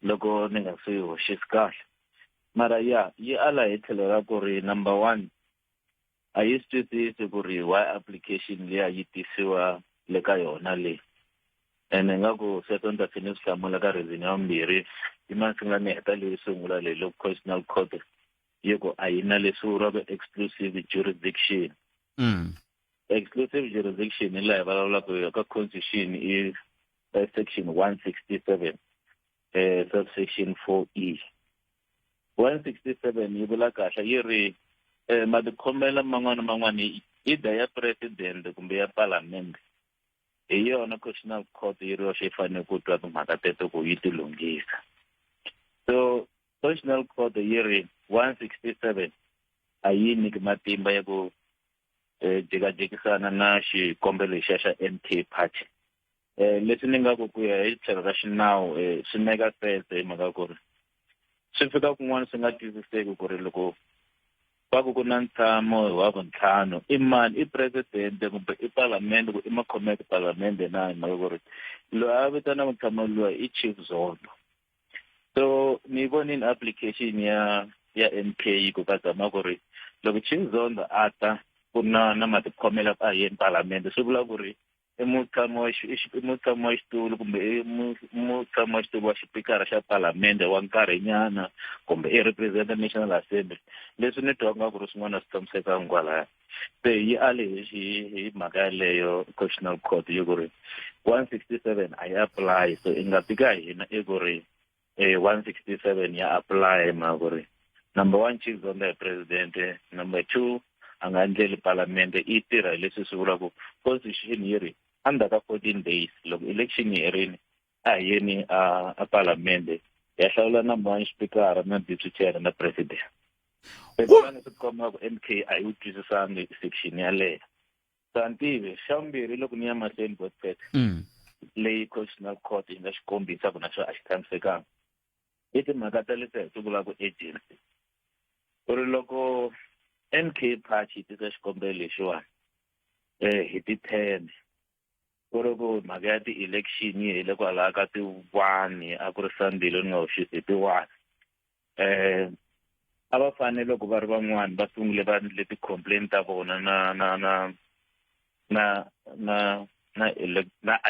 Speaker 8: loko ni nga swi hoxisi kahle mara ya yi ala hi tlhelo ra ku ri number one a yi swi twisisi ku ri why application liya yi tisiwa le ka yona le ene ingaku sweswo ni ta tlhela ni swi hlamula ka reason ya vumbirhi yi ma sungula ni heta leyo sungula leyi loko constitutional court yi ku a yi na leswi vuriwaka exclusive jurisdiction. Exclusive jurisdiction hi laha hi vulavulaka ka constitution i section 167 subsection 4E. 167 yi vula kahle yi ri matikhomelo man'wana na man'wana either ya president kumbe ya palamende hi yona constitutional court yi ri yoxe yi fanele ku twa timhaka teto ku yi ti lunghisa. So constitutional court yi ri 167 a yi nyiki matimba ya ku jikajikisana na xikombelo lexiya xa M_K party. Leswi ni nga ku ku ya hi tlhelo ra xinawu swi meka sense hi mhaka ku ri swi fika kun'wana swi nga twisiseki ku ri loko va ku ku na ntshamo wa vuntlhanu i mani i president kumbe i palamende ku i makhomeke palamende na hi mhaka ku ri loyi a vitanaka ntshamo luwa i Chief Zondo. So ni yi vonile application ya ya M_K ku va zama ku ri loko Chief Zondo a ta ku na na matikhomelo a yeni palamende swi vula ku ri. I mutshami wa i mutshami wa xitulu kumbe i mutshami wa xitulu wa xipikara xa palamende wa nkarhinyana kumbe i represent National Assembly. Leswi ni twa nga ku ri swin'wana swi tshamisekanga kwalaya. Se yi ale hi hi mhaka yaleyo Constitutional Court yi ku ri 167 a yi apply, so i nga fika hina i ku ri 167 ya apply hi mhaka ku ri number one, Chief Zonda hi president, number two, a nga endleli palamende yi tirha hi leswi swi vulaka constitution yi ri endzhaku ka 14 days loko election yi herini, a hi yeni a palamende ya hlawula number one, xipikara na deputy chair na president. Ni swi komba ku MK a yi wu twisisangi section yaleyo. So a ni tivi. Xa vumbirhi, loko ni ya mahlweni, Godfred, leyi Constitutional Court yi nga xi kombisa ku na xo a xi tshamisekanga i timhaka ta leswi hi swi vulaka agency, ku ri loko MK Party yi tisa xikombelo lexiwani hi ti-10, ku ri ku mhaka ya ti-election yi hele kwalaya ka ti-1, a ku ri Sunday leyi ni nga hoxisi, hi ti-1, a va fanele loko va ri van'wani va sungule va endle ti-complaint ta vona na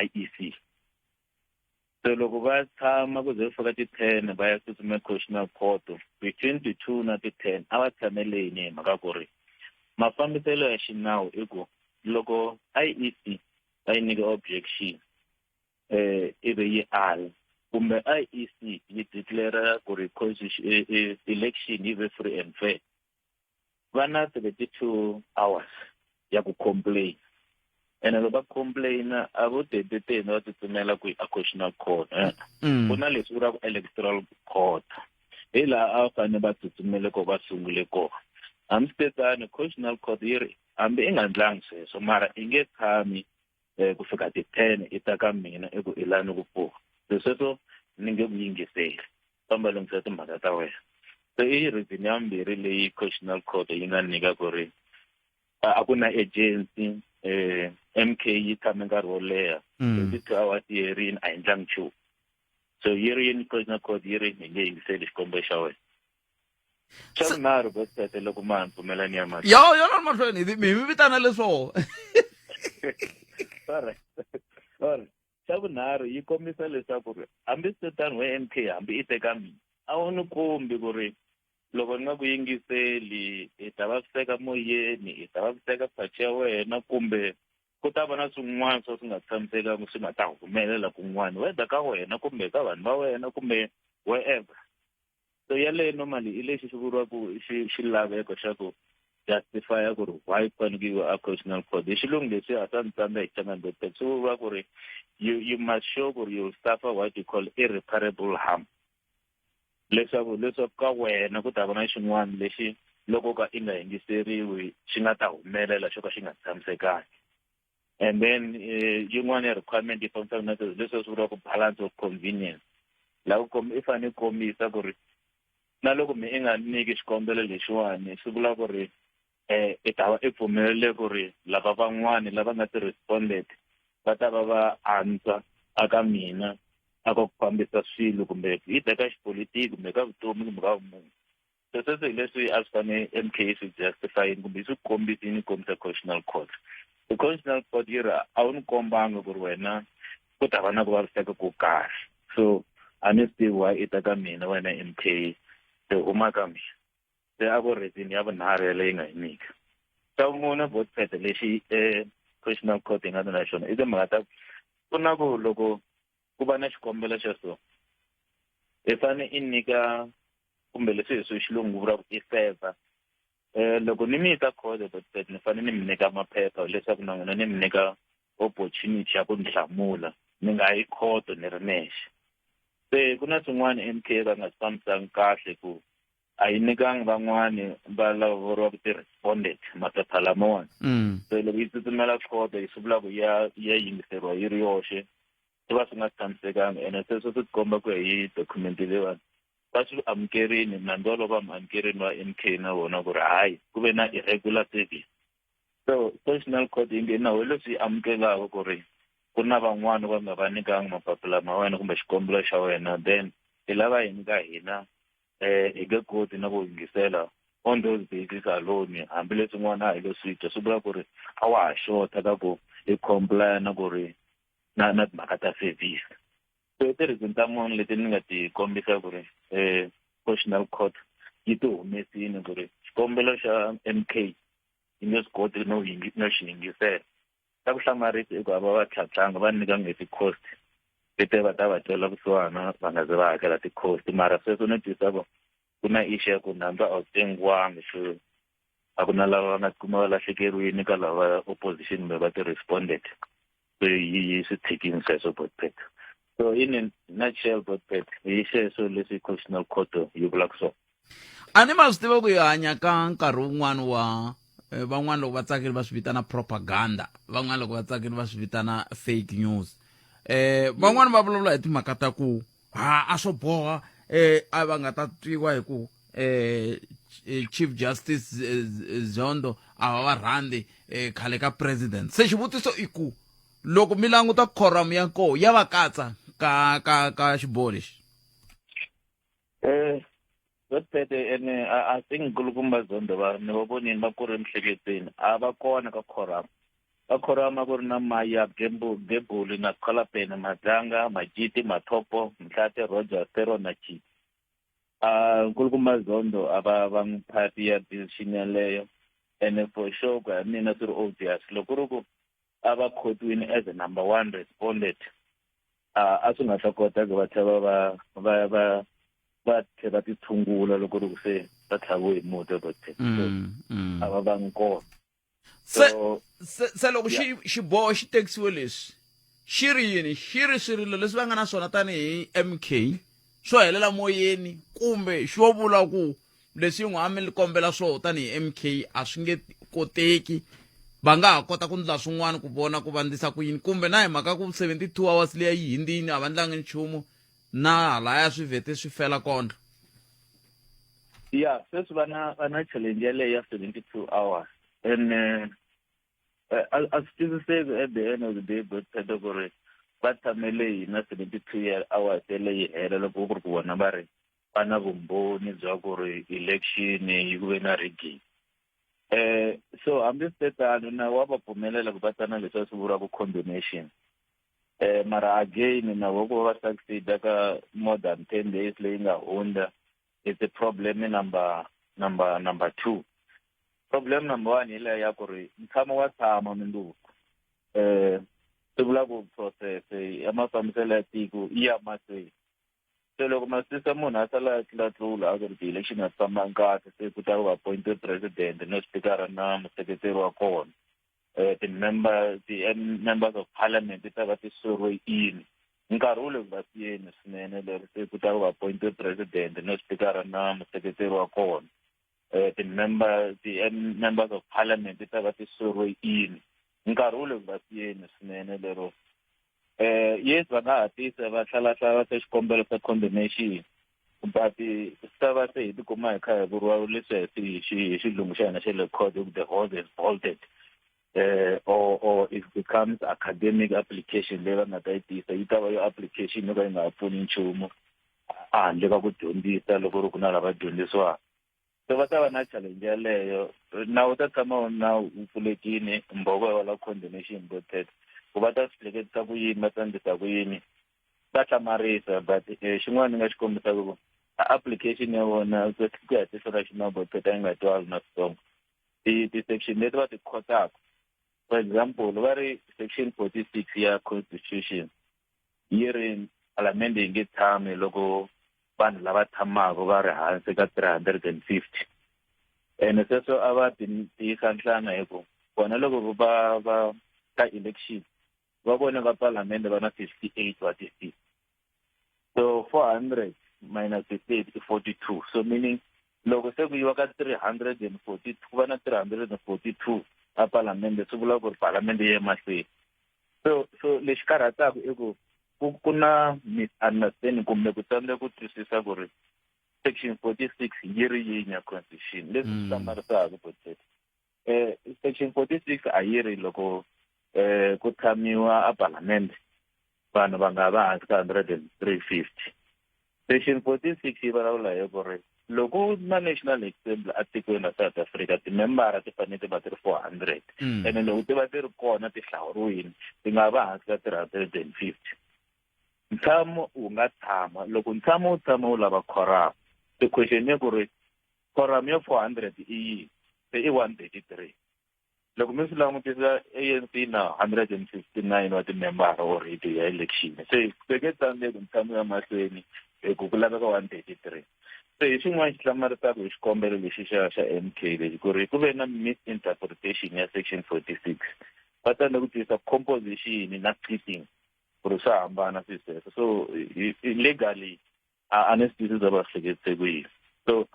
Speaker 8: IEC. So loko va tshama ku ze fika ti-10, va ya tsutsuma Constitutional Court between ti-2 na ti-10, a va tshameleni hi mhaka ku ri mafambiselo ya xinawu i ku loko IEC va yi nyika objection, ivi yi ala, kumbe IEC yi declare ku ri election yi ve free and fair, va na 72 hours ya ku complain. Ene loko va complain, a vo teteteni va tsutsumela ku a Constitutional Court, ku na leswi vulaka Electoral Court, hi laha a va fanele va tsutsumele ko va sungule kona. Hambiswitetano, Constitutional Court yi ri hambi i nga ndlangi sweswo, mara i nge tshami ku fika ti-10 i ta ka mina i ku i lani ku pfuka, se sweswo ni nge ku yingiseli, famba lunghisa timhaka ta wena. Se i reason ya vumbirhi leyi Constitutional Court yi nga nyika ku ri a ku na agency, MK yi tshame nkarhi wo leha, 22 hours yi herini, a yi ndlangi nchumu. So yi ri yini Constitutional Court? Yi ri hi nge yingiseli xikombo xa wena. Xa vunharhu, Godfred, loko ma ha pfumelani ya
Speaker 1: mahlweni. Yo yo na mahlweni, mi mi vitana leswo.
Speaker 8: Sorry. Xa vunharhu, yi kombisa leswaku ri hambi switetano we MK, hambi i teka mina, a wu ni kombi ku ri loko ni nga ku yingiseli i ta vaviseka moyeni, i ta vaviseka party ya wena, kumbe ku ta va na swin'wana swo swi nga tshamisekanga swi nga ta humelela kun'wana, whether ka wena kumbe ka vanhu va wena kumbe wherever. So yaleyo normally i lexi xi vuriwaka xilaveko xa ku justify ku ri why ku fanele ku yiwa a Constitutional Court. Hi xilungu leswi a swa ni tsandza hi Xichangani, but swi vuriwa ku ri you must show ku ri you suffer what you call irreparable harm, leswaku ka wena ku ta va na xin'wana lexi loko ka i nga yingiseriwi xi nga ta humelela xo ka xi nga tshamisekangi. And then yin'wana ya requirement yi fambisana na sweswo, leswi swi vuriwaka balance of convenience, laha ku i fanele i kombisa ku ri na loko mi i nga nyiki xikombelo lexiwani, swi vula ku ri i ta va i pfumelele ku ri lava van'wani lava nga ti-respondent va ta va va antswa aka mina aka ku fambisa swilo, kumbe yi teka xipolitiki, kumbe ka vutomi, kumbe ka vumunhu. So sweswo hi leswi a swi fane MK swi justifyini kumbe swi kombisini, kombisa Constitutional Court. The Constitutional Court yi ri a wu ni kombanga ku ri wena ku ta va na ku vaviseka ko karhi, so a ni swi tivi why i ta ka mina wena MK, se huma ka mina. Se a ku reason ya vunharhu yaleyo yi nga yi nyika. Xa vumune, Godfred, lexi Constitutional Court yi nga ta na xona i timhaka ta ku na ku loko ku va na xikombelo xa so, i fane i nyika, kumbe leswi hi swi xilungu vulaka i favor. Loko ni mi yisa court, Godfred, ni fanele ni mi nyika maphepha leswaku na n'wina ni mi nyika opportunity ya ku ni hlamula, ni nga yi khoto ni ri nexe. Se ku na swin'wana MK va nga swi fambisangi kahle, ku a yi nyikangi van'wani va lava vuriwaka ti-respondent maphepha lamawani. Se loko yi tsutsumela khoto, yi swi vula ku ya yingiseriwa yi ri yoxe, swi va swi nga tshamisekanga. Ene sweswo swi tikomba ku hi document leyiwani va swi amukerini nandzu wolowo, va mu amukerini wa MK na vona ku ri hayi, ku ve na irregular service. So Constitutional Court yi nge nawu leswi yi amukelaka ku ri ku na van'wani va nga va nyikanga mapapila ma wena kumbe xikombelo xa wena, then i lava yini ka hina? Hi nge koti na ku yingisela on those basis alone, hambileswi n'wana a hi lo swi twa, swi vula ku ri a wa ha xota ka ku Yi comply na ku ri na na timhaka ta service. So i ti-reason ta mune leti ni nga ti kombisa ku ri Constitutional Court yi ti humesini ku ri xikombelo xa M_K yi nge swi koti no no xi yingisela. Xa ku hlamarisa i ku a va va tlhantlhanga va nyikangi ti-cost leti va ta va twela vusiwana va nga ze va hakela ti-cost mara sweswo ni twisisa ku ku na issue ya ku nandzu a wu tengiwangi so a ku na lava va nga tikuma va lahlekeriwini ka lava opposition kumbe va ti-responded so yi yi swi tshikini sweswo botpet so in a nutshell botpet hi sweswo leswi constitutional court yi vulaka swona.
Speaker 1: A ni ma swi tiva ku hi hanya ka nkarhi wun'wana wa eh, van'wana loko va tsakile va swi vitana propaganda van'wana loko va tsakile va swi vitana fake news eh van'wana va vulavula hi timhaka ta ku ha a swo boha eh a va nga ta twiwa hi ku eh, eh Chief Justice eh, Zondo a va va rhandzi eh, khale ka president se xivutiso i ku loko mi languta quorum ya koho ya va katsa ka ka ka xiboho lexi.
Speaker 8: Eh Godfrey ene I think nkulukumba Zondo va ni va vonini va ku ri emiehleketweni a va kona ka quorum. Ka quorum a ku ri na Maya Gebuli na Kholapene Madzanga Majiti Mathopo Mhlate Rogers Theron na Chiti. A nkulukumba Zondo a va va n'wi party ya decision yaleyo ene for sure ku ya mina swi ri obvious loko ku ri ku a va khotiwini as a number one responded a a swi nga ta kota ku va tlhela va va va va tlhela va titshungula loko ri ku se va tlhaviwe hi muti but a va vangi kona.
Speaker 1: Se se se loko xi xiboho xi tekisiwe leswi xi ri yini xi ri swirilo leswi va nga na swona tanihi MK swo helela moyeni kumbe xo vula ku leswi n'wi a mi kombela swoho tanihi MK a swi nge koteki va nga ha kota ku ndla swin'wana ku vona ku va ndlisa ku yini kumbe na hi mhaka ku 72 hours liya yi hindzini a va ndlangi nchumu na halaya swi vhete swi fela kondlo.
Speaker 8: Ya sweswi va na va na challenge yaleyo ya 72 hours and eh, a a swi twisiseki at the end of the day Godfrey ku ri va tshamele yini 72 year hours yaleyo yi hela loko ku ri ku vona va ri va na vumbhoni bya ku ri election yi ku ve na rigging. Eh so hambi swi te tano nawu wa va pfumelela ku va ta na leswi va swi vuriwaka condonation. Eh mara again nawu wa ku va va succeed ka more than 10 days leyi nga hundza it's a problem number number number 2. Problem number 1 hi leya ya ku ri ntshamo wa tshama mindzuku. Eh swi vula ku process ya mafambiselo ya tiko yi ya mahlweni. Se loko ma swi twisisa munhu a sala a tlulatlula a ku ri ti-election a ti fambanga kahle se ku ta va appointed president na spikara na museketeri wa kona. Ti-member ti-members of parliament ti ta va ti swear in. Nkarhi wu le ku va siyeni swinene leri se ku ta va appointed president na spikara na museketeri wa kona. Ti-member ti-members of parliament ti ta va ti swear in. Nkarhi wu le ku va siyeni swinene lero yes va nga hatlisa va hlalahlala se xikombelo xa condemnation but swi ta va se hi tikuma hi kha hi vuriwa leswi hi xi hi xilungu xa hina xa le court the horse is bolted or it becomes academic application leyi va nga ta yi tisa yi ta va yo application yo ka yi nga ha pfuni nchumu a handle ka ku dyondzisa loko ri ku na lava dyondzisiwaka. Se va ta va na challenge yaleyo nawu wu ta tshama wu na wu pfulekile mbhoko ya la condemnation vo thetha ku va ta swi hleketisa ku yini va ta endlisa ku yini va hlamarisa but eh, xin'wana ni nga xi kombisaka ku application ya vona ku ya tihlo ra xinobo pheta yi nga twali na switsongo ti-section leti va ti khotaka for example va ri section 46 ya constitution yi ri palamende yi nge tshami loko vanhu lava tshamaka va ri hansi ka 350 ene sweswo a va tiyisa nhlana hi ku vona loko va va ka election va vone va palamende va na 58 wa ti-seat so 400 minus 58 i 42 so meaning loko se ku yiwa ka 342 ku va na 342 a palamende swi vula ku ri palamende yi ye mahlweni. So so lexi karhataka i ku ku ku na misunderstanding kumbe ku tsandzeka ku twisisa ku ri section 46 yi ri yini ya constitution leswi swi hlamarisaka botete section 46 a yi ri loko ku tshamiwa a palamende vanhu va nga va hansi ka 10350 section 46 yi vulavula hi ku ri. Loko na National Assembly atikweni ra South Africa timembara ti fanele ti va ti ri 400 ene loko ti va ti ri kona ti hlawuriwile ti nga va hansi ka 350. Ntshamo wu nga tshama loko ntshamo wu tshama wu lava quorum the question i ku ri quorum ya 400 i yini se i 133 loko mi swi langutisa ANC na 159 wa timembara already ya election se se nge tsandzeki ntshamo ya mahlweni hi ku ku laveka 133 se hi xin'wana xi hlamarisaka hi xikombelo lexi xa xa MK lexi ku ri ku ve na misinterpretation ya section 46 va tsandzeka ku twisisa composition na splitting ku ri swa hambana swilo sweswo so legally a ni swi twisisa va hleketise ku yini so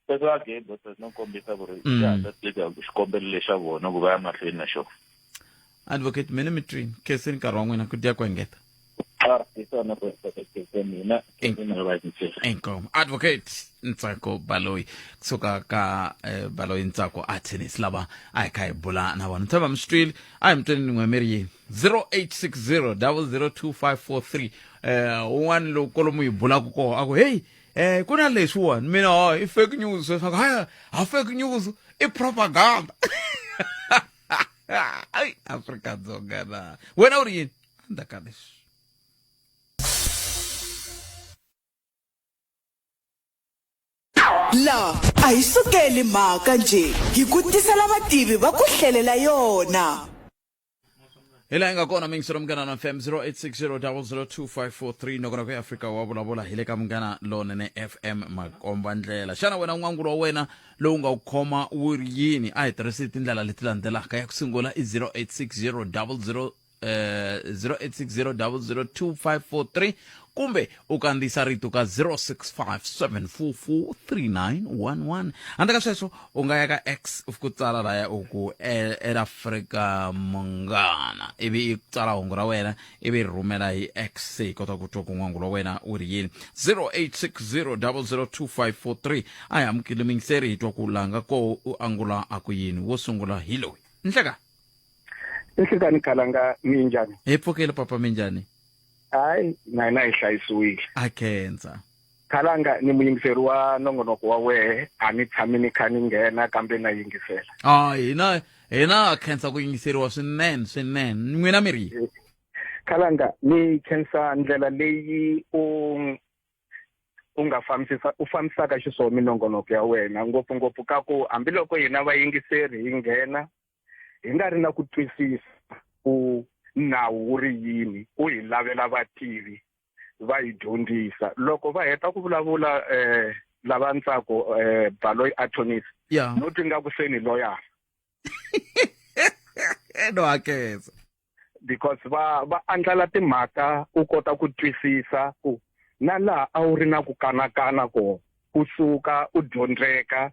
Speaker 8: sweswo again doctor no kombisa ku ri xa ha ta teka xikombelo lexa vona ku va ya mahlweni na xona.
Speaker 1: Advocate mina mi twini khenseni nkarhi wa n'wina ku dya ku engeta. Inkomu advocate Ntsako Baloyi kusuka ka eh, Baloyi Ntsako attorneys lava a hi kha hi bula na vona tshemba mi swi twile a hi mi tweni n'we mi ri yini 0860 002543 eh un'wana loko kolomu hi bulaka koho a ku heyi eh ku na leswiwani mina ha i fake news leswaku haya ha fake news i propaganda ai Afrika-Dzonga na wena u ri yini endzhaku ka leswi.
Speaker 3: La a hi sukeli mhaka njhe, hi ku tisela vativi va ku hlelela yona.
Speaker 1: Hi laha hi nga kona mingiselo Munghana na FM 0860002543 nongonoko ya Afrika wa vulavula hi le ka Munghana Lonene FM makomba ndlela. Xana wena n'wangulo wa wena lowu nga wu khoma wu ri yini? A hi tirhisi tindlela leti landzelaka. Ya ku sungula i 0860 eh 0860002543 kumbe u kandziyisa rito ka 0657443911 handle ka sweswo u nga ya ka x u fika u tsala laya u ku e Afrika Munghana ivi i tsala hungu ra wena ivi rhumela hi x se hi kota ku twa ku n'wangulo wa wena wu ri yini 0860002543 a hi amukele muyingiseri hi twa ku langa koho u angula a ku yini wo sungula hi loyi nhleka
Speaker 9: Nhlekani Khalanga minjhani?
Speaker 1: Hi pfukile papa minjhani?
Speaker 9: Hayi na hina hi hlayisiwile.
Speaker 1: A khensa.
Speaker 9: Khalanga ni muyingiseri wa nongonoko wa wehe a ni tshami ni kha ni nghena kambe na yingisela.
Speaker 1: Ah hina hina khensa ku yingiseriwa swinene swinene n'wina mi ri
Speaker 9: Khalanga ni khensa ndlela leyi u u nga fambisisa u fambisaka xiswona minongonoko ya wena ngopfungopfu ka ku hambiloko hina vayingiseri hi nghena hi nga ri na ku twisisa ku nawu wu ri yini u hi lavela vativi va hi dyondzisa loko va heta ku vulavula eh lava ntsako eh Baloyi attorneys
Speaker 1: yeah.
Speaker 9: no twi nga ku se ni lawyer
Speaker 1: no hakeza
Speaker 9: because va va andlala timhaka u kota ku twisisa ku na laha a wu ri na ku kanakana kona u suka u dyondzeka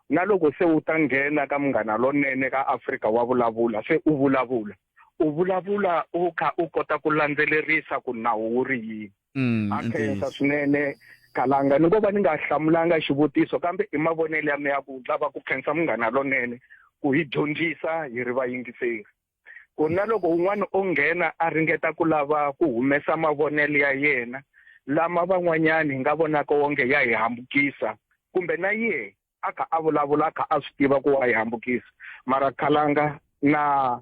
Speaker 9: na loko se u ta nghena ka munghana lonene ka Afrika wa vulavula se u vulavula u vulavula u kha u kota ku landzelerisa ku nawu wu ri yini
Speaker 1: mm,
Speaker 9: a khensa swinene kalanga ni ngo va ni nga hlamulanga xivutiso kambe i mavonelo ya mina ya ku lava ku khensa munghana lonene ku hi dyondzisa hi ri vayingiseri ku na loko un'wana o nghena a ringeta ku lava ku humesa mavonelo ya yena lama van'wanyani hi nga vonaka wonge ya hi hambukisa kumbe na yehe a kha a vulavula a kha a swi tiva ku wa hi hambukisa mara khalanga na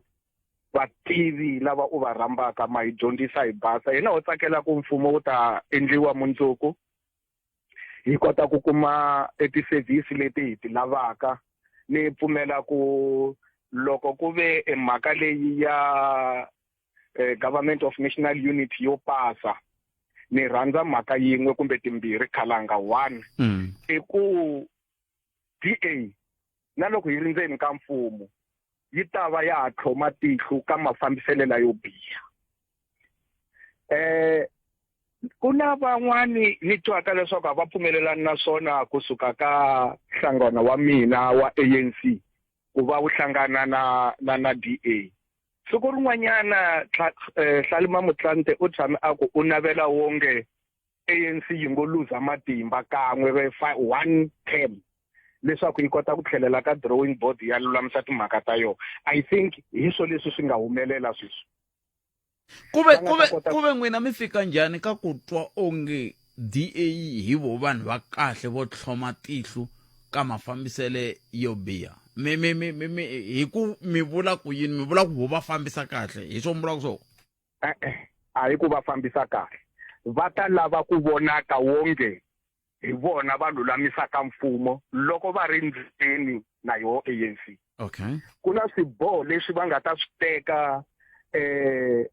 Speaker 9: vativi lava u va rhambaka ma hi dyondzisa hi basa hina ho tsakela ku mfumo wu ta endliwa mundzuku hi kota ku kuma ti-service leti hi ti lavaka ni pfumela ku loko ku ve e mhaka leyi ya eh, government of national unity yo pasa ni rhandza mhaka yin'we kumbe timbirhi khalanga one
Speaker 1: mm.
Speaker 9: i ku DA na loko yi ri ndzeni ka mfumo yi ta va ya ha tlhoma tihlo ka mafambiselo layo biha eh ku na van'wani ni twaka leswaku a va pfumelelani na swona kusuka ka nhlangano wa mina wa ANC ku va wu hlangana na na na DA siku rin'wanyana eh, Hlalima Motlanthe u tshame a ku u navela wonge ANC yi ngo luza matimba kan'we one term leswaku yi kota ku tlhelela ka drawing board ya lulamisa timhaka ta yona i think hi swo leswi swi nga humelela sweswi
Speaker 1: kuve kuve kuve n'wina mi fika njhani ka ku twa onge DA hi vo vanhu va kahle vo tlhoma tihlo ka mafambisele yo biha. Mi mi mi mi mi hi ku mi vula ku yini mi vula ku vo va fambisa kahle hi swo mi vulaka swona?
Speaker 9: E-e, a hi ku va fambisa kahle. Va ta lava ku vonaka wonge hi vona va lulamisaka mfumo loko va ri ndzeni na yoho ANC.
Speaker 1: Okay.
Speaker 9: Ku na swiboho leswi va nga ta swi teka eh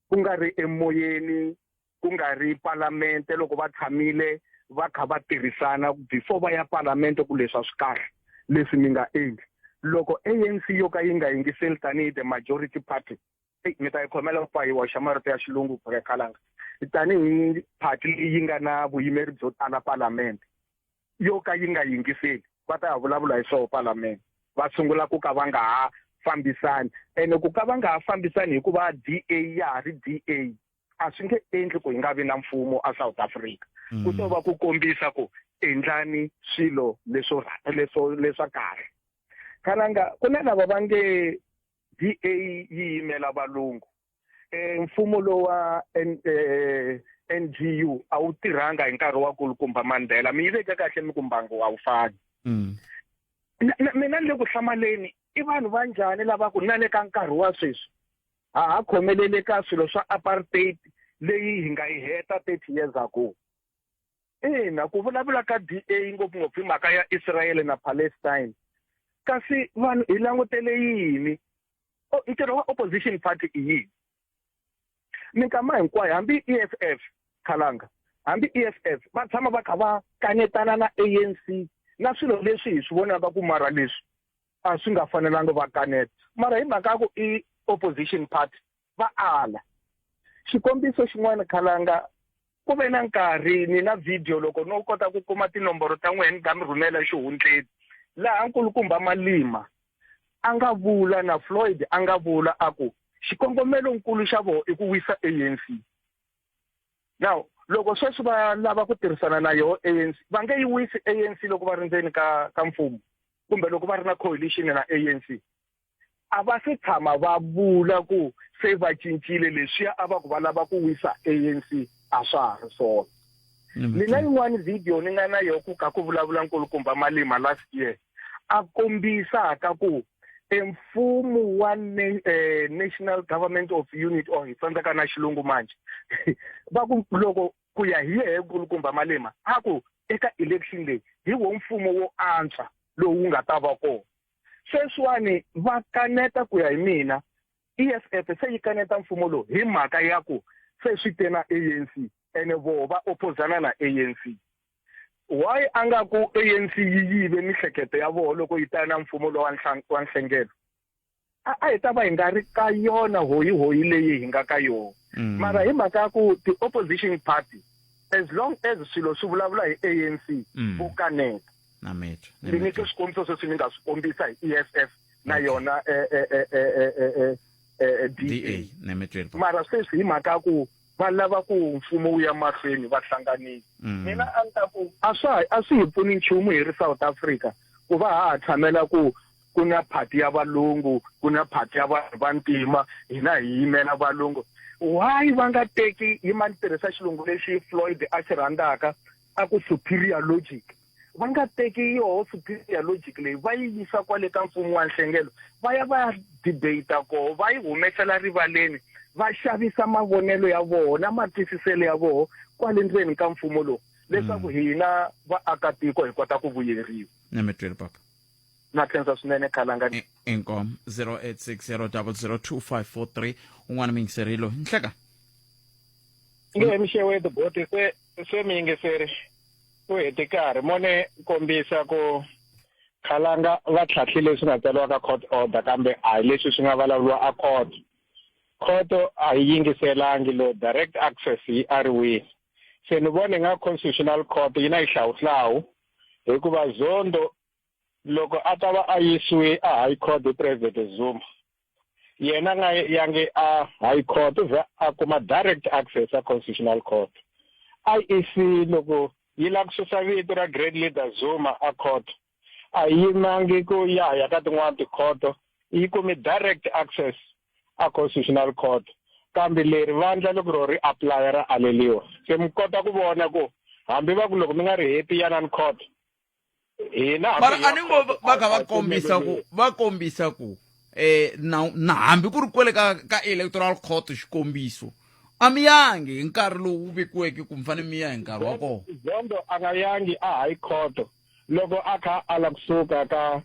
Speaker 9: ku nga ri emoyeni ku nga ri palamente loko va tshamile va kha va tirhisana before va ya palamente ku leswi a swi kahle leswi mi nga endli loko ANC yo ka yi nga yingiseli tanihi the majority party eyi mi ta yi khomela ku payiwa xa marito ya xilungu khalanga tanihi party leyi nga na vuyimeri byo tala palamente yo ka yi nga yingiseli va ta ya vulavula hi swoho palamente va sungula ku ka va nga ha fambisani ene ku ka va nga ha fambisani hikuva DA ya ha ri DA a swi nge endli ku hi nga vi na mfumo a South Africa ku to va ku kombisa ku endlani swilo leswo leswo leswa kahle khalanga ku na lava va nge DA yi yimela valungu eh mfumo lowa NGU a wu tirhanga hi nkarhi wa kulukumba Mandela mi yi veke kahle mi ku mbangu a wu fani mina ni le ku hlamaleni i vanhu va njhani lava ku na le ka nkarhi wa sweswi ha ha khomelele ka swilo swa apartheid leyi hi nga yi heta 30 years ago ina ku vulavula ka DA ngopfungopfu hi mhaka ya Israel na Palestine kasi vanhu hi langutele yini ntirho wa opposition party i yini minkama hinkwayo hambi EFF khalanga hambi EFF va tshama va kha va kanetana na ANC na swilo leswi hi swi vonaka ku mara leswi a swi nga fanelanga va kaneta mara hi mhaka ya ku i opposition party va ala xikombiso xin'wana khalanga ku ve na nkarhi ni na video loko no kota ku kuma tinomboro ta n'wina ni nga mi rhumela xihundleni laha nkulukumba Malima a nga vula na Floyd a nga vula a ku xikongomelonkulu xa vona i ku wisa ANC now loko sweswi va lava ku tirhisana na yoho ANC va nge yi wisi ANC loko va ri ndzeni ka ka mfumo kumbe loko va ri na coalition na ANC a va se tshama va vula ku se va cincile leswiya a va ku va lava ku wisa ANC a swa ha ri swona ni na yin'wani video ni nga na yoho ku ka ku vulavula nkulukumba Malima last year a kombisaka ku emfumo wa National Government of Unit or hi tsandzeka na xilungu manje va ku loko ku ya hi yehe nkulukumba Malema a ku eka election leyi hi wo mfumo wo antswa lowu wu nga ta va kona sweswiwani va kaneta ku ya hi mina EFF se yi kaneta mfumo lowu hi mhaka ya ku se swi te na ANC ene voho va oppozana na ANC why a nga ku ANC yi yive mihleketo ya voho loko yi ta na mfumo lowa wa nhlengelo a hi ta va hi nga ri ka yona hoyihoyi leyi hi nga ka yona mara hi mhaka ya ku ti-opposition party as long as swilo swi vulavula hi ANC vo kaneta ni nyike swikombiso sweswi ni nga swi kombisa hi EFF na yona DA mara sweswi hi mhaka ya ku va lava ku mfumo wu ya mahlweni va hlanganile mina a ni ta ku a swa a swi hi pfuni nchumu hi ri South Africa ku va ha ha tshamela ku ku na party ya valungu ku na party ya vanhu vantima hina hi yimela valungu why va nga teki yi ma ni tirhisa xilungu lexi Floyd a xi rhandzaka a ku superior logic va nga teki yoho superior logic leyi va yi yisa kwale ka mfumo wa nhlengelo va ya va ya debate koho va yi humesela rivaleni va xavisa mavonelo ya vona na matwisiselo ya vona kwale ndzeni ka mfumo lowu leswaku hina vaakatiko hi kota ku vuyeriwa
Speaker 1: na mi twile papa
Speaker 9: na khensa swinene khalanga
Speaker 1: inkomo 0860002543 un'wana miyingiserilo nhleka
Speaker 10: nge mixeweto boti se se miyingiseri u hete karhi mo ni kombisa ku khalanga va tlhatlhile leswi nga tsariwa ka court order kambe a hi leswi swi nga vulavuriwa a court court a yi yingiselangi lo direct access yi ariwile se ni vone nga constitutional court yi na xihlawuhlawu hikuva Zondo loko a ta va a yisiwe a high court hi president Zuma yena nga yangi a high court u a kuma direct access a constitutional court IEC loko yi lava ku susa vito ra great leader Zuma a court a yi yimangi ku ya ya ka tin'wana tikhoto yi kume direct access a constitutional court Kambe leri vandla loko ro ri apply ra aleliwa. Se mi kota ku vona ku hambi va ku loko mi nga ri heti yanani court hina
Speaker 1: mara a ni ngo va kha va kombisa ku va kombisa ku eh na na hambi ku ri kwele ka ka electoral court xikombiso a mi yangi hi nkarhi lowu vekiweke ku mi fanele mi ya hi nkarhi wa kona.
Speaker 10: Zondo a nga yangi a high court loko a kha a la kusuka ka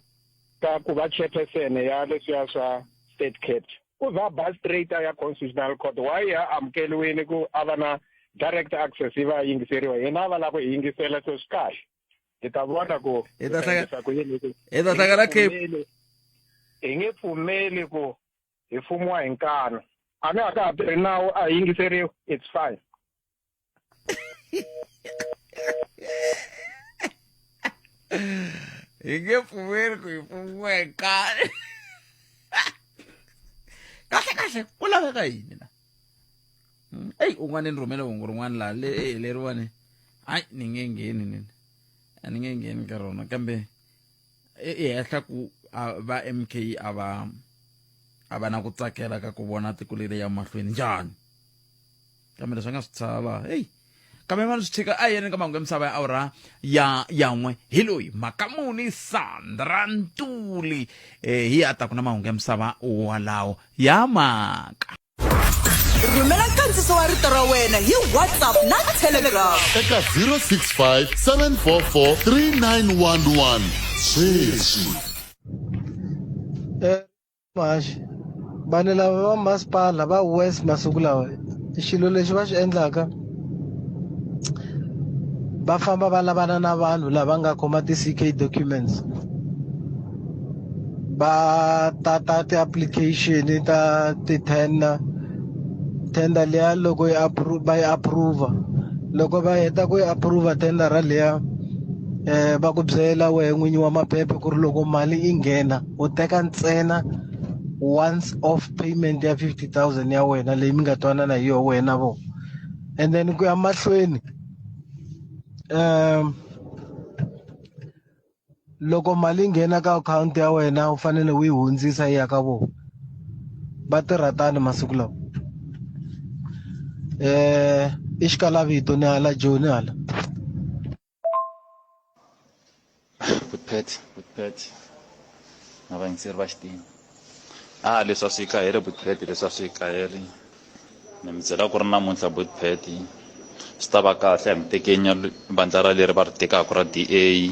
Speaker 10: ka ku va chairperson ya leswiya swa state capture. U za ba straight a ya constitutional court. Why ya amukeliwile ku a va na direct access yi va yingiseriwa? Yena a va lava ku hi yingisela, so swi kahle. Hi ta vona ku
Speaker 1: hi ta
Speaker 10: hlangana ku yini
Speaker 1: ku hi ta hlangana Cape.
Speaker 10: Hi nge pfumeli ku hi fumiwa hi nkanu. A mi a ka ha tirhi nawu, a hi yingiseriwi, it's fine.
Speaker 1: Hi nge pfumeli ku hi fumiwa hi nkani. Kahle kahle ku laveka yini la? Eyi, un'wana ni rhumele hungu rin'wana laha le leriwani, hayi, ni nge ngheni nini, a ni nge ngheni ka rona, kambe i hehla ku va MK a va a va na ku tsakela ka ku vona tiko leri ya mahlweni njhani, kambe leswi a nga swi tsala heyi, kambe mani swi tshika a yeni ka mahungu ya misava ya awura ya yan'we hi loyi Makamuni Sandra Ntuli hi ya ta ku na mahungu ya misava walawo ya maka.
Speaker 3: Rhumela nkandziso wa rito ra wena hi WhatsApp na Telegram
Speaker 2: eka 065 744 3911 sweswi.
Speaker 11: Mahaxi, vanhu lava va masipala va worse masiku lawa. Xilo lexi va xi endlaka va famba va lavana na vanhu lava nga khoma ti-C_K documents va tata ti-application ta ti-tender, tender liya loko yi va yi approve, loko va heta ku yi approve tendara liya va ku byela wehe n'winyi wa maphepha ku ri loko mali yi nghena u teka ntsena once off payment ya 50,000 ya wena leyi mi nga twanana hi yona wena vona, and then ku ya mahlweni loko mali yi nghena ka akhawunti ya wena u fanele u yi hundzisa yi ya ka vona. Va tirha tani masiku lawa. I xikalavito ni hala Joni hala.
Speaker 12: Good Pat, good Pat. Na vayingiseri va xitima. A leswi a swi kaheri good Pat, leswi a swi kaheri. Ni mi byela ku ri namuntlha good Pat swi ta va kahle hi mi tekeni vandla ra leri va ri tekaka ra D_A hi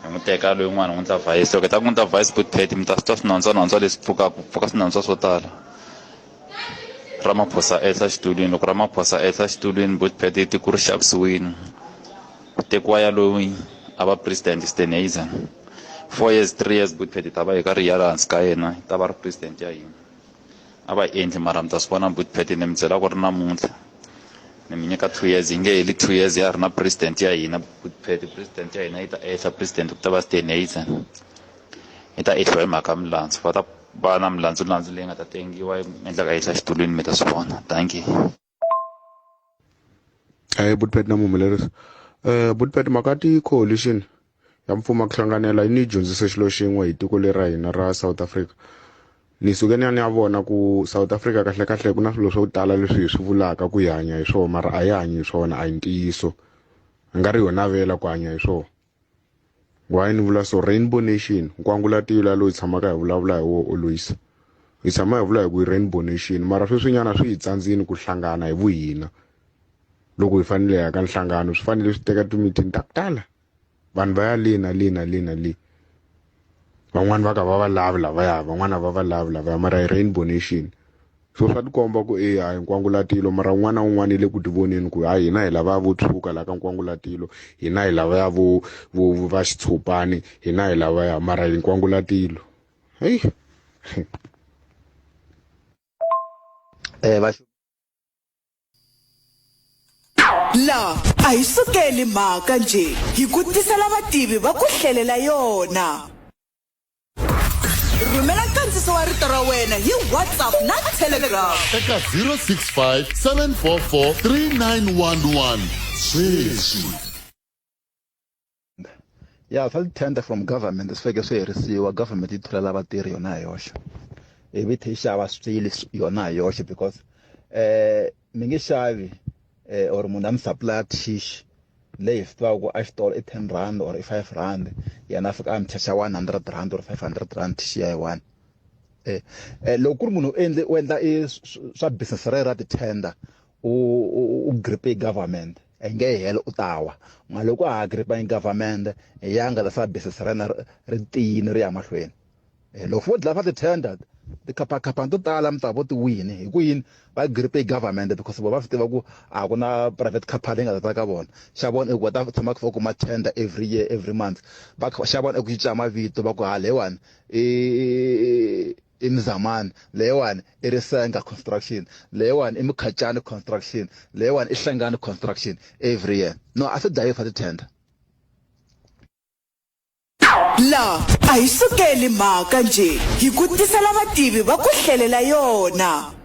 Speaker 12: n'wi teka loyin'wana hi n'wi endla vice loko hi ta n'wi endla vice good Pat mi ta swi twa swinantswanantswa leswi pfukaka ku pfuka swinantswa swo tala. Ramaphosa ehla xitulwini loko Ramaphosa ehla xitulwini good Pat tiko ri xavisiwile ku tekiwa ya loyi a va president Steenhuisen 4 years 3 years good Pat ta va hi karhi ya laha hansi ka yena yi ta va ri president ya hina a va endli mara mi ta swi vona good Pat ni mi byela ku ri namuntlha ni mi nyika 2 years yi nge heli 2 years ya ri na president ya hina good Pat president ya hina yi ta ehla president ku ta va Steenhuisen yi ta ehliwa hi mhaka milandzu va ta va na milandzulandzu leyi nga ta tengiwa yi endlaka ehla xitulwini mi ta swi vona thank you.
Speaker 13: Ahee Butpet na Muhumelerisi Butpet mhaka ti-coalition ya mfumo wa ku hlanganela yi ni dyondzise xilo xin'we hi tiko leri ra hina ra South Africa ni suke ni ya ni ya vona ku South Africa kahle kahle ku na swilo swo tala leswi hi swi vulaka ku hi hanya hi swona mara a hi hanyi hi swona a hi ntiyiso hi nga ri ho navela ku hanya hi swona why ni vula so rainbow nation nkwangulatilo ya loyi tshamaka hi vulavula hi wo always hi tshama hi vula hi ku i rainbow nation mara sweswinyana swi hi tsandzini ku hlangana hi vuhina loko hi fanele hi ya ka nhlangano swi fanele swi teka ti-meeting ta ku tala vanhu va ya le na le na le na le van'wani va ka va va lavi lavaya van'wana va va lavi lavaya mara hi rainbow nation so swa tikomba ku e hayi nkwangulatilo mara un'wana na un'wana le ku tivoneni ku hayi hina hi lavaya vo tshuka laha ka nkwangulatilo hina hi lavaya vo vo va xitshopani hina hi lavaya mara hi nkwangulatilo heyi
Speaker 11: va
Speaker 3: La a hi sukeli mhaka njhe, hi ku tisela vativi va ku hlelela yona. Rhumela nkandziso wa rito ra wena hi WhatsApp na Telegram
Speaker 2: eka 065 744 3911 sweswi.
Speaker 14: Ya swa ti-tender from government swi fanekele swi herisiwa government yi tholela vatirhi yona hi yoxe ivi yi tlhe yi xava swilo yona hi yoxe because. um mi nge xavi um or munhu a mi supply thishi leyi hi swi tivaka ku a xitolo i 10 rand or i 5 rand yena a fika a mi charge 100 rand or 500 rand thishi ya yi one eh, eh loko ku ri munhu u endle u endla i swa business ra ra ti-tender u u gripe government a yi nge heli u ta wa mara loko a ha gripa government ya nga ta swa business ra yena ri tiyini ri ya mahlweni eh, loko vo dlaya swa ti-tender tikhaphakhaphani to tala mi ta vo ti wini hi ku yini va gripe government because vo va swi tiva ku a ku na private company leyi nga ta ta ka vona xa vona i ku va ta tshama va kuma tender every year every month va xa vona i ku cinca mavito va ku ha leyiwani i i Mzamani leyiwani i Risenga construction leyiwani i Mukhacani construction leyiwani i Hlengani construction every year no a swi dlayiwi swa ti-tender
Speaker 3: La a hi sukeli mhaka njhe, hi ku tisela vativi va ku hlelela yona.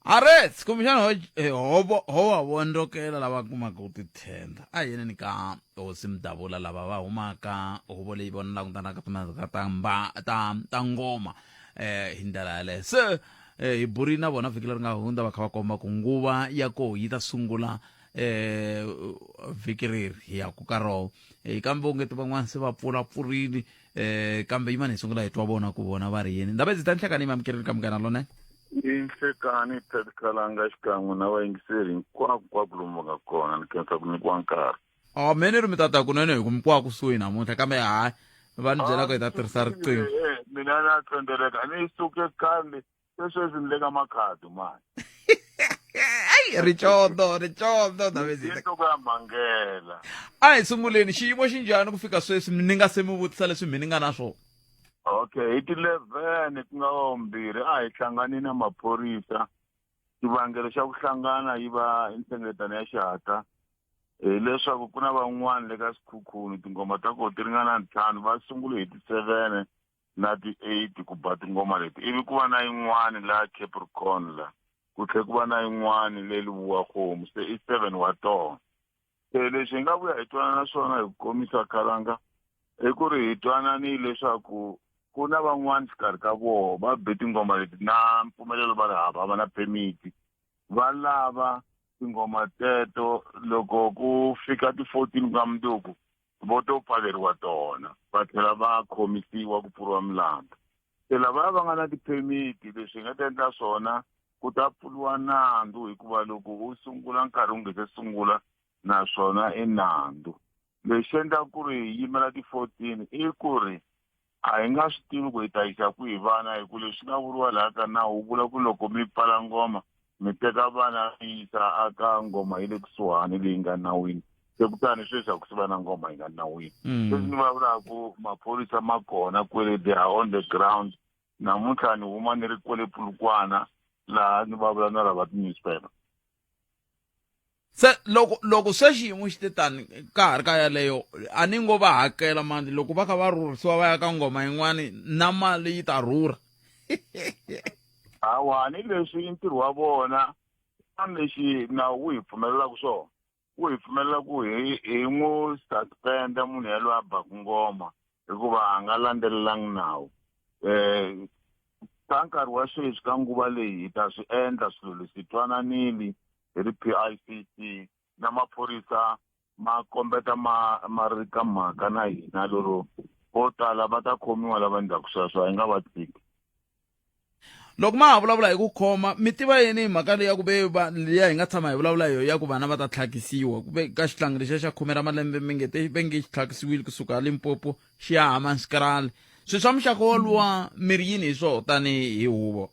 Speaker 1: Arets kumbexana ho eh, ho ho va vondzokela lava kumaka ku tithenda a hi yeneni ka hosi mudavula lava va humaka huvo leyi vona langutanaka timhaka ta mba ta ta ngoma eh hi ndlela yaleyo se eh, hi burini na vona vhiki leri nga hundza va kha va komba ku nguva ya koho yi ta sungula eh vhiki reri hi ya ku ka roho eh, kambe ongeti van'wana se va pfula pfurini eh kambe yimani hi sungula hi twa vona ku vona va ri yini ndaba ndzi ta nhlekani yi mamukerile ka munghana lonene
Speaker 4: I nhlekani Pat Kalanga xikan'we na vayingiseri hinkwako kwako lomu va nga kona ni khensa ku nyikiwa nkarhi.
Speaker 1: Oh, me ni ri mi tata kunene hi ku mi kwa kusuhi namuntlha kambe hayi va ni byela ku hi ta tirhisa riqingho
Speaker 4: Eh, mina na tsendeleka ni suke khale se sweswi ni le ka makhado mani
Speaker 1: ayi ricondo ricondo
Speaker 4: ndhavezita nhloko ya mhangela
Speaker 1: a hi sunguleni xiyimo xi njhani ku fika sweswi ni nga se mi vutisa leswi mi ni nga na swona
Speaker 4: okay hi ti-11 ku nga va vumbirhi a hi hlangani na maphorisa xivangelo xa ku hlangana yi va nhlengeletano ya xihatla hileswaku ku na van'wana le ka swikhukhuni tinghoma ta kona ti ringana ntlhanu va sungule hi ti-7 na ti-8 ku ba tinghoma leti ivi ku va na yin'wani laha Capricorn la ku tlhe ku va na yin'wani le Lebowa-Kgomo se i 7 wa tona se leswi hi nga vuya hi twanana swona hi ku komisa khalanga i ku ri hi twananile leswaku ku na van'wani xikarhi ka voho va be tinghoma leti na mpfumelelo va ri hava va na permit va lava tinghoma teto loko ku fika ti-14 ka mundzuku vo to pfaleriwa tona va tlhela va khomisiwa ku pfuriwa milandzu se lavaya va nga na tiphemiti leswi hi nga ta endla swona ku ta pfuriwa nandzu hikuva loko u sungula nkarhi wu nge se sungula naswona i nandzu lexi endlaka ku ri hi yimela ti-14 i ku ri a hi nga swi tivi ku hi ta yisa kwihi vana hi ku leswi nga vuriwa laha ka nawu wu vula ku loko mi pfala ngoma mi teka vana mi yisa aka ngoma yi le kusuhani leyi nga nawini se kutani sweswi a ku si va na ngoma yi nga nawini sweswi ni vulavulaka maphorisa ma kona kwele they are on the ground namuntlha ni huma ni ri kwele pulukwana laha ni vulavula na lava ti-newspaper
Speaker 1: Se loko loko se xiyimo xi te tani ka ha ri ka yaleyo a ni ngo va hakela mali loko va kha va rhurhisiwa va ya ka ngoma yin'wani na mali yi ta rhurha
Speaker 4: hawa ni leswi i ntirho wa vona xana lexi nawu wu hi pfumelelaka swona wu hi pfumelela ku hi hi n'wi suspenda munhu yaloye a baku ngoma hikuva a nga landzelelangi nawu um ka nkarhi wa sweswi ka nguva leyi hi ta swi endla swilo leswi hi twananile hi ri PICC na maphorisa ma kombeta ma ma ri ka mhaka na hina lero vo tala va ta khomiwa lava endlaku sweswo a hi nga va tshiki
Speaker 1: loko ma ha vulavula hi ku khoma mi tiva yini hi mhaka leyi ya ku ve va liya hi nga tshama hi vulavula hi yona ya ku vana va ta tlhakisiwa ku ve ka xihlangi lexiya xa khume ra malembe mi nge te ve nge xi tlhakisiwile kusuka Limpopo xi ya Hammanskraal swilo swa muxaka woluwa mi ri yini hi swona tanihi huvo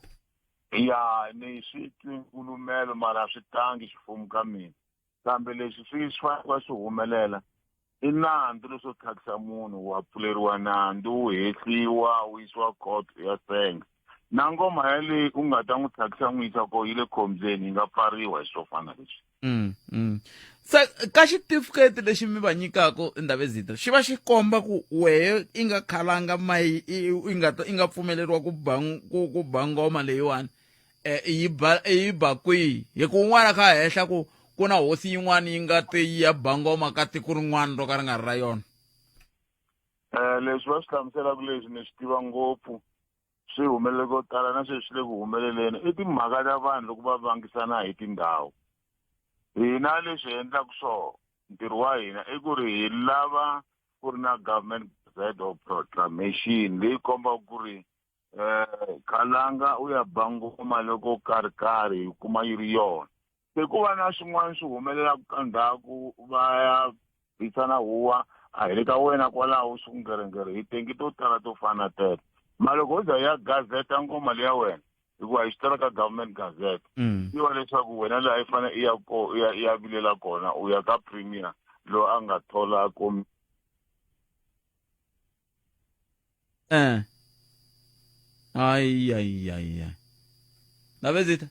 Speaker 4: Ya ni swi twi nkulumelo mara a swi tangi xifumu ka mina kambe leswi swi swi fanele swi humelela i nandzu leswo tlhakisa munhu wa pfuleriwa nandzu wu hehliwa wu yisiwa court u ya senga na ngoma yaleyi u nga ta n'wi tlhakisa n'wi yisa ko yi le khombyeni yi nga pfariwa hi swo fana leswi
Speaker 1: mm, mm. Se ka xitifiketi lexi mi va nyikaka Ndhavezitha xi va xi komba ku wehe i nga khalanga mayi i nga i nga pfumeleriwa ku ba ku ku ba ngoma leyiwani eh, yi ba yi ba kwihi hi ku un'wana kha hehla ku ku na hosi yin'wana yi nga te yi ya ba ngoma ka tiko rin'wana ro ka ri nga ri ra yona
Speaker 4: um leswi va swi hlamuselaka leswi ni swi tiva ngopfu. Swi humelele ko tala na sweswi swi le ku humeleleni i timhaka ta vanhu loko va vangisana hi tindhawu. Hina leswi hi endlaka swona ntirho wa hina i ku ri hi lava ku ri na government gazette or proclamation leyi kombaka ku ri um Khalanga u ya ba ngoma loko karhi karhi hi kuma yi ri yona. Se ku va na swin'wana swi humelelaka ka ndzhaku va ya bisana huwa a hi le ka wena kwalaho swi ku ngerengere hi tengi to tala to fana na teto mara loko ho za ya gazeta ngoma leya wena hikuva hi swi tala ka government gazette tiva leswaku wena laha i fanele i ya ko i ya i ya vilela kona u ya ka premier loyi a nga thola komi
Speaker 1: Eh. Ai ai ai ai. Ndabezitha.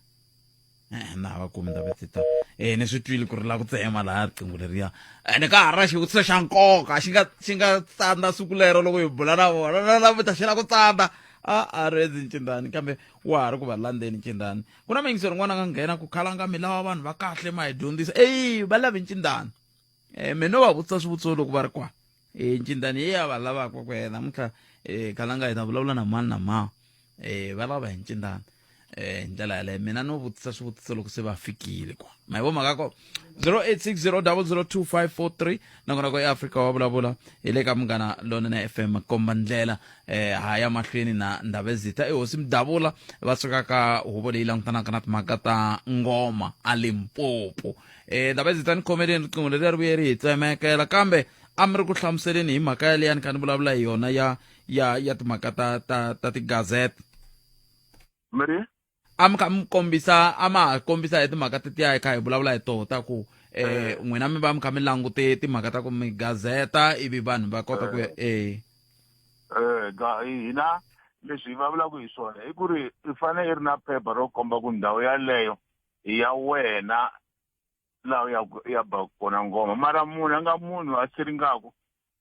Speaker 1: Eh na va kumi Ndabezitha. Eh ni swi twile ku ri la ku tsema laha riqingho leriya. Ene ka ha ri na xivutiso xa nkoka xi nga xi nga tsandza siku lero loko hi bula na vona. Na na vuta xi la ku tsandza. A a ri edzi ncindani kambe wa ha ri ku va landzeni ncindani. Ku na muyingiseri un'wana a nga nghena ku khalanga mi lava vanhu va kahle ma hi dyondzisa. Eyi va lavi ncindani. Eh me no va vutisa swivutiso loko va ri kwala. E ncindani ye ya va lavaka ku yena namuntlha e khalanga hi ta vulavula na mani na mani e va lava hi ncindani e hi ndlela yaleyo mina no vutisa swivutiso loko se va fikile kwa ma yi vo mhaka ko 0860002543 nakona ko eAfrika wa vulavula hi le ka munghana lonene FM komba ndlela eh ha ya mahlweni na Ndhavezitha i hosi Mdavula va suka ka huvo leyi langutanaka na timhaka ta ngoma a Limpopo eh Ndhavezitha ni khomeleni riqingho leri ri vuye ri hi tsemekela kambe a mi ri ku hlamuseleni hi mhaka yaleyo ni kha ni vulavula hi yona ya ya ya timhaka ta ta ta tigazette
Speaker 4: mi ri
Speaker 1: a mi kha mi kombisa a ma ha kombisa hi timhaka tetiya hi kha hi vulavula hi toho ta ku eh n'wina mi va mi kha mi langute timhaka ta ku mi gazeta ivi vanhu va kota ku eh
Speaker 4: eh ga hina leswi hi vulavulaka hi swona i ku ri i fanele i ri na phepha ro komba ku ndhawu yaleyo i ya wena laha u ya ya ba kona ngoma mara munhu a nga munhu a siringaku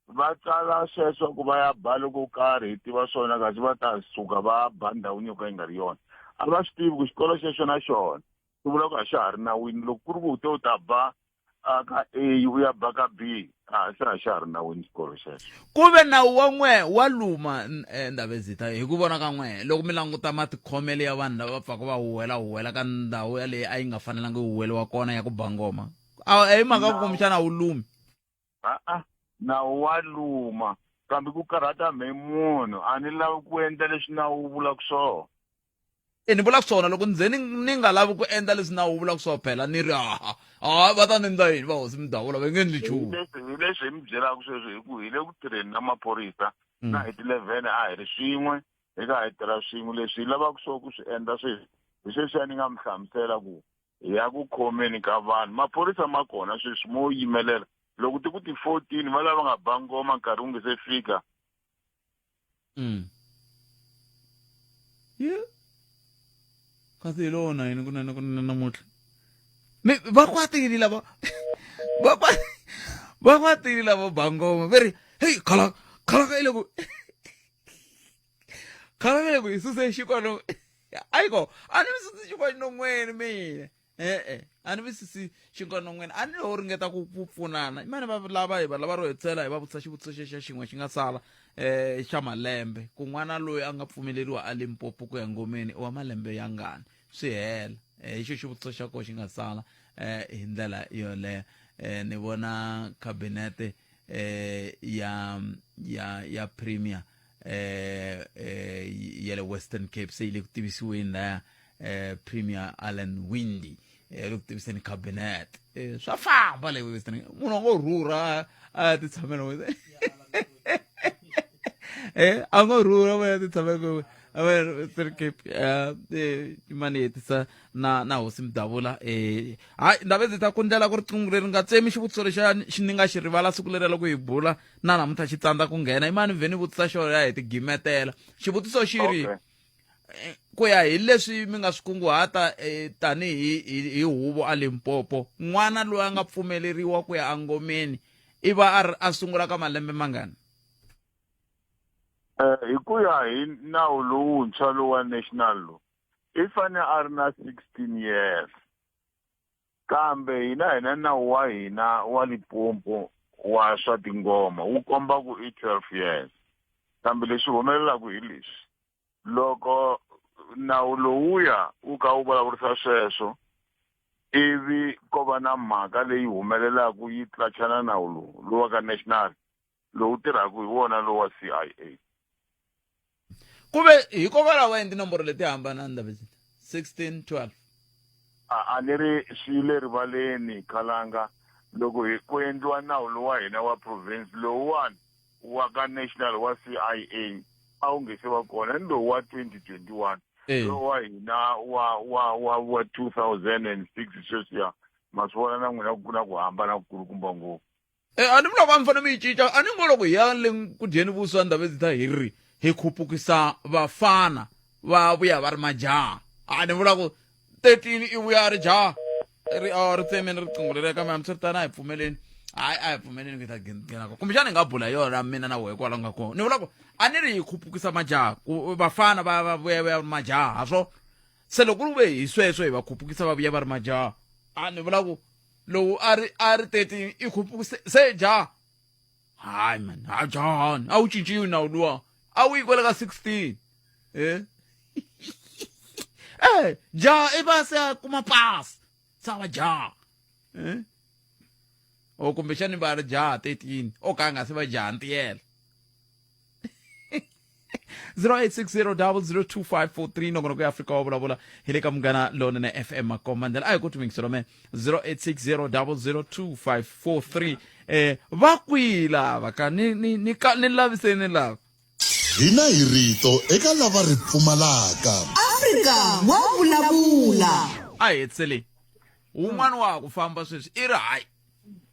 Speaker 4: va tsala sweswo ku va ya ba loko karhi hi tiva swona kasi va ta suka va ba ndhawini yo ka yi nga ri yona a va swi tivi ku xikolo xexo na xona swi vula ku a xa ha ri nawini loko ku ri ku u te u ta ba a ka A u ya ba ka B a se a xa ha ri nawini xikolo xexo
Speaker 1: ku ve nawu wa n'we wa luma eh, ndhavezitha hi ku vona ka n'we loko mi languta matikhomelo ya vanhu lava va pfaka va huwela huwela ka ndhawu yaleyi a yi nga fanelanga yi huweliwa kona ya ku ba ngoma a hi mhaka ku kumbexana a wu lumi
Speaker 4: a-a nawu wa luma kambe ku karhata mhe munhu a ni lavi ku endla leswi nawu wu vulaka swona
Speaker 1: e ni vula swona loko nze ni ni nga lavi ku endla leswi nawu wu vulaka swona phela ni ri ha ha va ta ni endla yini va hosi midavula va nge endli nchumu
Speaker 4: hi leswi hi mi byelaka sweswi hi ku hi le ku tirheni na maphorisa na hi ti-eleven a hi ri swin'we hi ka hi tirha swin'we leswi hi lavaka swo ku swi endla sweswi hi sweswiya ni nga mi hlamusela ku hi ya ku khomeni ka vanhu maphorisa ma kona sweswi mo yimelela loko ti ku ti-fourteen va lava nga ba ngoma nkarhi wu nge se fika
Speaker 1: Yeah. Kasi hi lona yini kunene kunene namuntlha mi va kwatile lava va kwa va kwatile lava ba ngoma va ri heyi khala khala ka ile ku khala ka ile ku hi suse xikwalo ayiko a ni mi susi xikwalo non'weni mina e-e a ni mi susi xinkwa non'weni a ni lo ringeta ku ku pfunana i mani va lava hi va lava ro hetisela hi va vutisa xivutiso xexa xin'we xi nga sala um xa malembe ku n'wana loyi a nga pfumeleriwa a limpopo ku ya ngomeni i wa malembe ya ngani swi hela um hi xo xivutiso xa koho xi nga sala um hi ndlela yoleyo um ni vona khabinete um ya ya ya premier eh eh ya le Western Cape se yi le ku tivisiweni laya eh Premier Alan Winde eh le ku tiviseni cabinet eh swa famba le Western munhu a ngo rhurha a ti tshamela eh a ngo rhurha va ya ti tshamela Western Cape eh mani hetisa na na hosi Mdavula eh hayi ndaba ndzi ta ku ndlela ku riqingho leri nga tsemi xivutiso lexiya xi ni nga xi rivala siku leri loko hi bula na namuntlha xi tsandza ku nghena i mani vhe ni vutisa xona ya hi tigimetela xivutiso xi ri
Speaker 4: Okay.
Speaker 1: eh, ku ya hi leswi mi nga swi kunguhata eh, tanihi hi, hi huvo a Limpopo n'wana loyi a nga pfumeleriwa ku ya engomeni i va a ri a sungula ka malembe mangani
Speaker 4: Eh, hi ku ya hi nawu lowuntshwa lowu wa national lowu i fane a ri na 16 years kambe hina hina nawu wa hina wa Limpopo wa swa tingoma wu komba ku i 12 years kambe leswi humelelaka hi leswi Loko nawu lowuya wu kha wu vulavurisa sweswo, ivi ko va na mhaka leyi humelelaka yi tlachana nawu lowu, lowa ka national, lowu tirhaka hi wona lowa CIA.
Speaker 1: Ku ve hikokwalaho yini tinomboro leti hambana, Ndabezitha? 16, 12.
Speaker 4: A ni ri swi le rivaleni, Khalanga, loko hi ku endliwa nawu lowa hina wa province, lowuwani wa ka national wa CIA a wu nge se va kona, ni lowu wa 2021, lowu wa hina wa wa wa wa 2006 sweswiya, ma swi vona na n'wina ku na ku hambana kukulukumba ngopfu.
Speaker 1: A ni vula ku a mi fanele mi yi cinca, a ni ngo loko hi ya le ku dyeni vuswa, Ndabezitha, hi ri hi khupukisa vafana va vuya va ri majaha, a ni vula ku 13 i vuya a ri jaha ri a ri tsemeni riqingho leri kambe hambiswiritano a hi pfumeleni, hayi, a hi pfumeleni ku hi ta nghena ko kumbexana hi nga bula yona mina na wehe kwala nga kona. Ni vula ku a ni ri hi khupukisa majaha ku vafana va va vuya va ri majaha ha swo se loko ku ve hi sweswo hi va khupukisa va vuya va ri majaha, a ni vula ku lowu a ri 13 i khupukise se jaha. Hayi man, ha jahani a wu cinciwi nawu luwa, a wu yi kwale ka 16. Jaha i va se a kuma pasi se a va jaha. O kumbexani va ri jaha 13 o ka a nga se va jaha ntiyela. 0860002543, nongonoko ya Afrika wa vulavula hi le ka Munghana Lonene FM, makomba ndlela a hi ku timingiselo me 0860002543. Va kwihi lava ka ni ni ni ka ni laviseni lava?
Speaker 2: Hina hi rito eka lava ri pfumalaka.
Speaker 3: Afrika wa vulavula.
Speaker 1: A hi hetiseleni. Wun'wana wa ha ku famba sweswi i ri hayi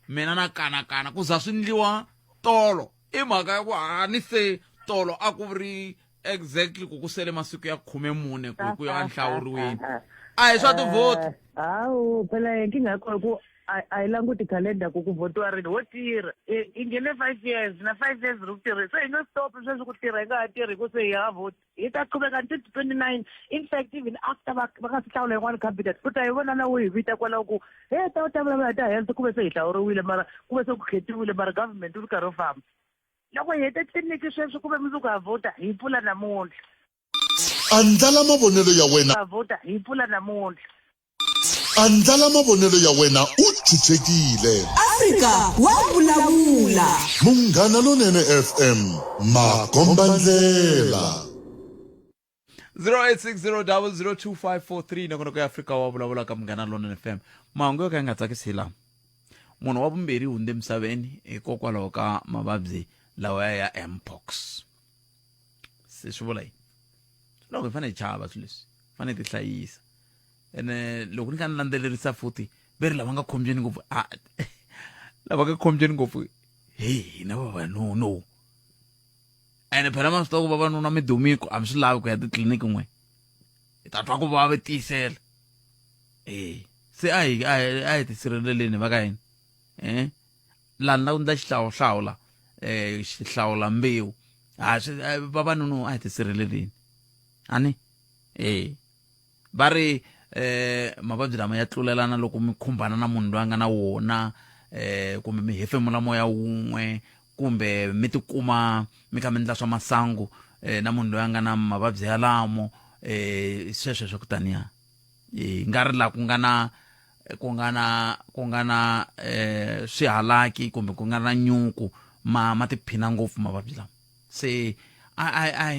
Speaker 1: mina na kanakana ku za swi ndliwa tolo, i mhaka ya ku hani se tolo a ku ri exactly ku ku sele masiku ya 14 ku ku ya nhlawuriweni, a hi swa tivhoti.
Speaker 15: Hawu phela nkingha ya kona ku a hi languti calendar ku ku votiwa rini, ho tirha. Hi nghene 5 years na 5 years ri ku tirheni, se hi nge stop sweswi ku tirha, hi nga ha tirhi hi ku se hi ha vhoti, hi ta qhubeka until 29. In fact, even after va va nga si hlawula yin'wana cabinet, u ta yi vona na wu hi vita kwalaho ku he ta u ta vulavula hi ta health, ku ve se hi hlawuriwile, mara ku ve se ku khetiwile, mara government wu ri karhi wu famba. Loko hi hete tliliniki sweswi ku ve mundzuku ha vhota, hi pfula namuntlha.
Speaker 2: Andlala mavonelo ya wena.
Speaker 15: Ha vhota, hi pfula namuntlha.
Speaker 2: Andlala mavonelo ya wena u chuchekile.
Speaker 3: Afrika wa vulavula.
Speaker 2: Munghana Lonene FM, makombandlela.
Speaker 1: 0860002543, nongonoko ya Afrika wa vulavula ka Munghana Lonene FM. Mahungu yo ka ya nga tsakisi hi lama: munhu wa vumbirhi hundze emisaveni hikokwalaho ka mavabyi lawa ya mpox. Se swi vula yini? Loko hi fanele hi chava swilo leswi, fanele hi tihlayisa. Ene loko ni kha ni landzelerisa futhi, ve ri lava nga khombyeni ngopfu, a lava nga khombyeni ngopfu hi hina vavanuna. Ene phela ma swi tiva ku vavanuna mi dumile, a mi swi lavi ku ya titliliniki n'we, hi ta twa ku va va tiyisela. E se a hi a hi a hi tisirheleleni va ka hina. Laha ni la ku ndla xihlawuhlawu la, xihlawula mbewu, ha swi vavanuna a hi tisirheleleni ani. Va ri mavabyi lama ya tlulelana loko mi khumbana na munhu loyi a nga na wona, kumbe mi hefemula moya wun'we, kumbe mi tikuma mi kha mi endla swa masangu na munhu loyi a nga na mavabyi yalamo, sweswo swa ku taniya. Nga ri laha ku nga na ku nga na ku nga na swihalaki kumbe ku nga na nyuku, ma tiphina ngopfu mavabyi lama. Se a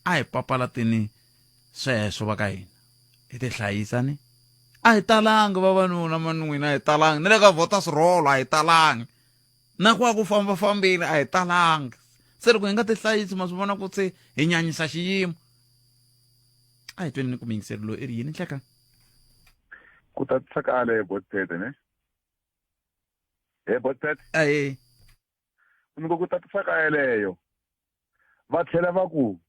Speaker 1: hi papalateni sweswo va ka hina, hi tihlayisa ni a hi talangi vavanuna man'wina, a hi talangi ni le ka voters roll, a hi talangi na ku ya ku fambafambeni, a hi talangi. Se loko hi nga tihlayisi, ma swi vona ku se hi nyanyisa xiyimo. A hi tweni ni ku miyingiseri loyi i ri yini nhlekani.
Speaker 4: Ku tatisa kale botpete ne he botpete.
Speaker 1: Ahe.
Speaker 4: Ni ku tatisa ka yeleyo, va tlhela va ku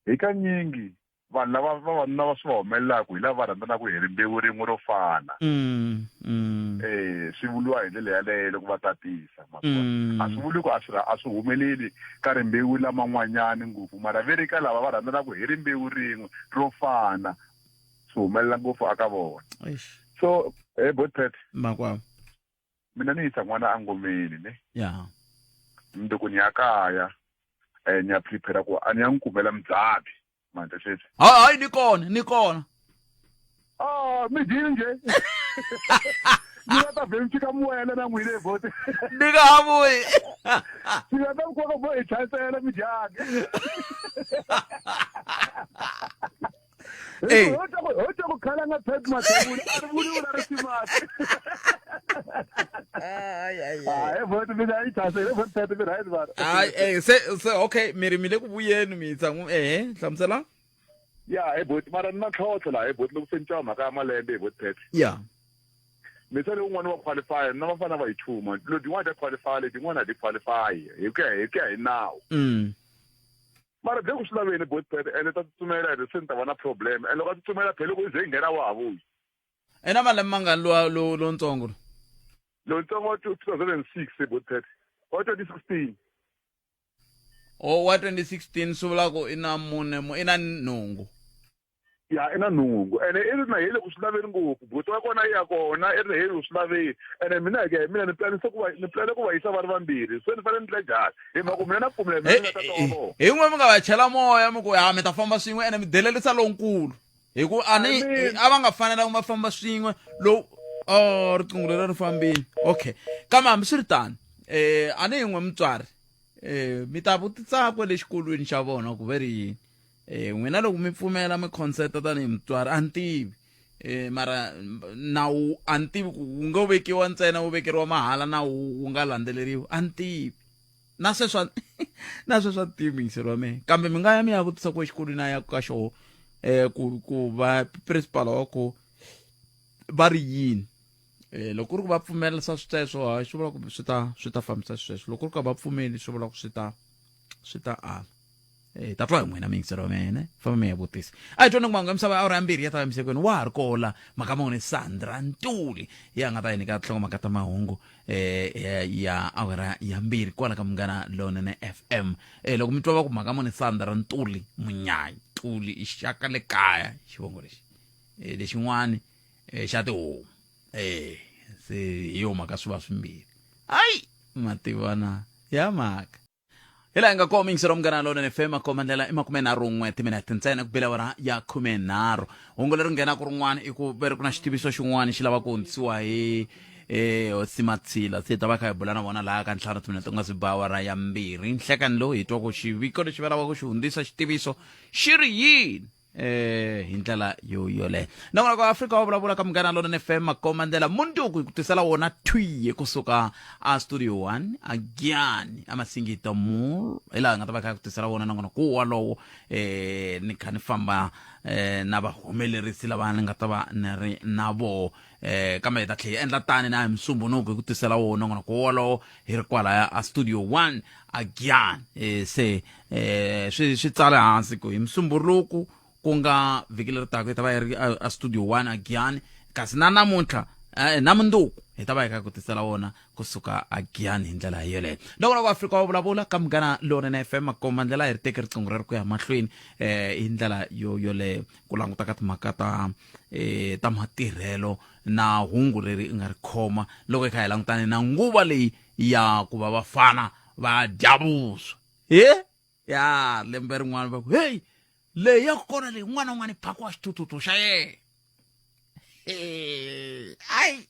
Speaker 4: hi kanyingi vanhu lava vavanuna va swi va humelelaka hi lava va rhandzanaka hi rimbewu rin'we ro fana. Swi vuriwa hi ndlela yaleyo loko va tatisa. A swi vuli ku a swi a swi humeleli ka rimbewu laman'wanyani ngopfu, mara ve ri ka lava va rhandzanaka hi rimbewu rin'we ro fana swi humelela ngopfu aka vona. So botpet.
Speaker 1: Makwavo.
Speaker 4: Mina ni yisa n'wana engomeni ne.
Speaker 1: Ya.
Speaker 4: Loko ni ya kaya, ni ya prepare ku a ni ya n'wi kumela mudzabi. Ma twisisa?
Speaker 1: Hayi hayi ni kona ni kona.
Speaker 4: Ah, mi dyile njhe? Ni nga ta vhe mi fika mi wela na n'wina hi boti.
Speaker 1: Ni nga ha vuyi.
Speaker 4: Ni nga ta mi koka bo hi chayisela mi dyaka.
Speaker 1: Eh.
Speaker 4: Ho twa ku ho twa ku khala nga Pep Mathebula a ri vuli vula ri simati. Ah, he boti mina yi chayisela he boti Pep mi right mara.
Speaker 1: Hayi eh se se okay mi ri mi le ku vuyeni mi yisa n'wi ehe hlamusela.
Speaker 4: Ya he boti mara ni na ntlhontlho laha he boti loko se ni twa mhaka ya malembe he boti Pep.
Speaker 1: Ya.
Speaker 4: Mi se wun'wana wa qualify na vafana va yi chuma leti tin'wana ta qualify leti tin'wana a ti qualify hi ku ya hi ku ya hi nawu. Mara bye ku swi laveni boti Pep ene ta tsutsumela ene se ni ta va na problem ene loko a tsutsumela phela loko i ze yi nghena wa ha vuyi.
Speaker 1: I na malembe mangani lowa lo lontsongo lo?
Speaker 4: Lontsongo wa 2006 boti Pep wa 2016.
Speaker 1: O wa 2016 swi vula ku i na mune i na nhungu.
Speaker 4: Ya i na nhungu ene i ri na hi le ku swi laveni ngopfu buti wa kona ya kona i ri hi le ku swi laveni ene mina hi ku ya hi mina ni planise ku va ni plane ku va yisa va ri vambirhi se ni fanele ni ndla njhani hi mhaka ku mina na pfumela mina na tata wa vona.
Speaker 1: Hi n'we mi nga va chela moya mi ku ha mi ta famba swin'we ene mi delerisa lonkulu hi ku a ni a va nga fanelanga va famba swin'we lowu oh riqingho leri ri fambile okay kambe hambiswiritano eh a ni hi n'we mutswari eh mi ta vutisa kwale xikolweni xa vona ku ve ri yini eh n'wina loko mi pfumela mi consent tanihi mutswari a ni tivi eh mara nawu a ni tivi ku wu ngo vekiwa ntsena wu vekeriwa mahala nawu wu nga landzeleriwi a ni tivi na sweswo na sweswo a ni tivi muyingiseri wa mina kambe mi nga ya mi ya vutisa ku exikolweni a ya ka xoho eh ku ku va principal wa ko va ri yini eh loko ku ri ku va pfumela swa sweswo ha swi vula ku swi ta swi ta fambisa sweswo loko ku ri ku va pfumeli swi vula ku swi ta swi ta ala Eh, ta twa hi n'wina miyingiselo wa mina famba mi ya vutisa a hi twana ku mahungu ya misava ya awara ya mbirhi ya ta emisekweni wa ha ri kola mhaka mone sandra ntuli ya nga ta yi nyika tinhlokomhaka ta mahungu eh, ya, ya awara ya mbirhi kwala ka munghana lonene fm eh, loko mi twa va ku mhaka mone sandra ntuli munyayi ntuli i xaka le kaya xivongo lexi eh, lexin'wani eh, xa tihomu eh, se hi yo mhaka swi va swimbirhi hayi mativana ya mhaka hi laha hi nga kona miyingiselo munghana lonene fm akoma ndlela i makumenharhun'we timinete ntsena ku bela awara ya khumenharhu hungu leri nghenaka rin'wana i ku ve ri ku na xitiviso xin'wana xi lava ku hundzisiwa hi eh hosi Matshila se ta va kha hi bula na vona laha ka ntlhanu timinete ku nga si ba awara ya mbirhi nhlekani lowu hi twa ku xiviko lexi va lavaka ku xi hundzisa xitiviso xi ri yini eh hi ndlela yo yoleyo nakona ku afrika wa vulavula ka munghana lonene fm makoma ndlela munduku hi ku tisela wona thwiye kusuka a studio 1 again amasingita mall hi laha hi nga ta va kha ku tisela wona nakona ku walowo eh ni kha ni famba eh na vahumelerisi lava ni nga ta va ni ri na voho eh kambe hi ta tlhela hi endla tani na hi musumbunuku hi ku tisela wona nakona ku wolowo hi ri kwalaya a studio 1 again eh se eh swi swi tsale hansi ku hi musumbunuku ku nga vhiki leri taka hi ta va hi ri a studio 1 again kasi na namuntlha eh, na munduku hi ta va hi kha ku tisela wona kusuka agiyani hi ndlela yoleyo loko na ku afrika wa vulavula ka munghana lonene fm makomba ndlela hi ri teke riqingho reri ku ya mahlweni eh hi ndlela yo yoleyo ku languta ka timhaka ta eh ta matirhelo na hungu leri i nga ri khoma loko hi kha hi langutane na nguva leyi ya ku va vafana va dya vuswa he ya lembe rin'wana va ku heyi leyi ya kona leyi n'wana un'wana i phakiwa xithuthuthu xa yena ayi.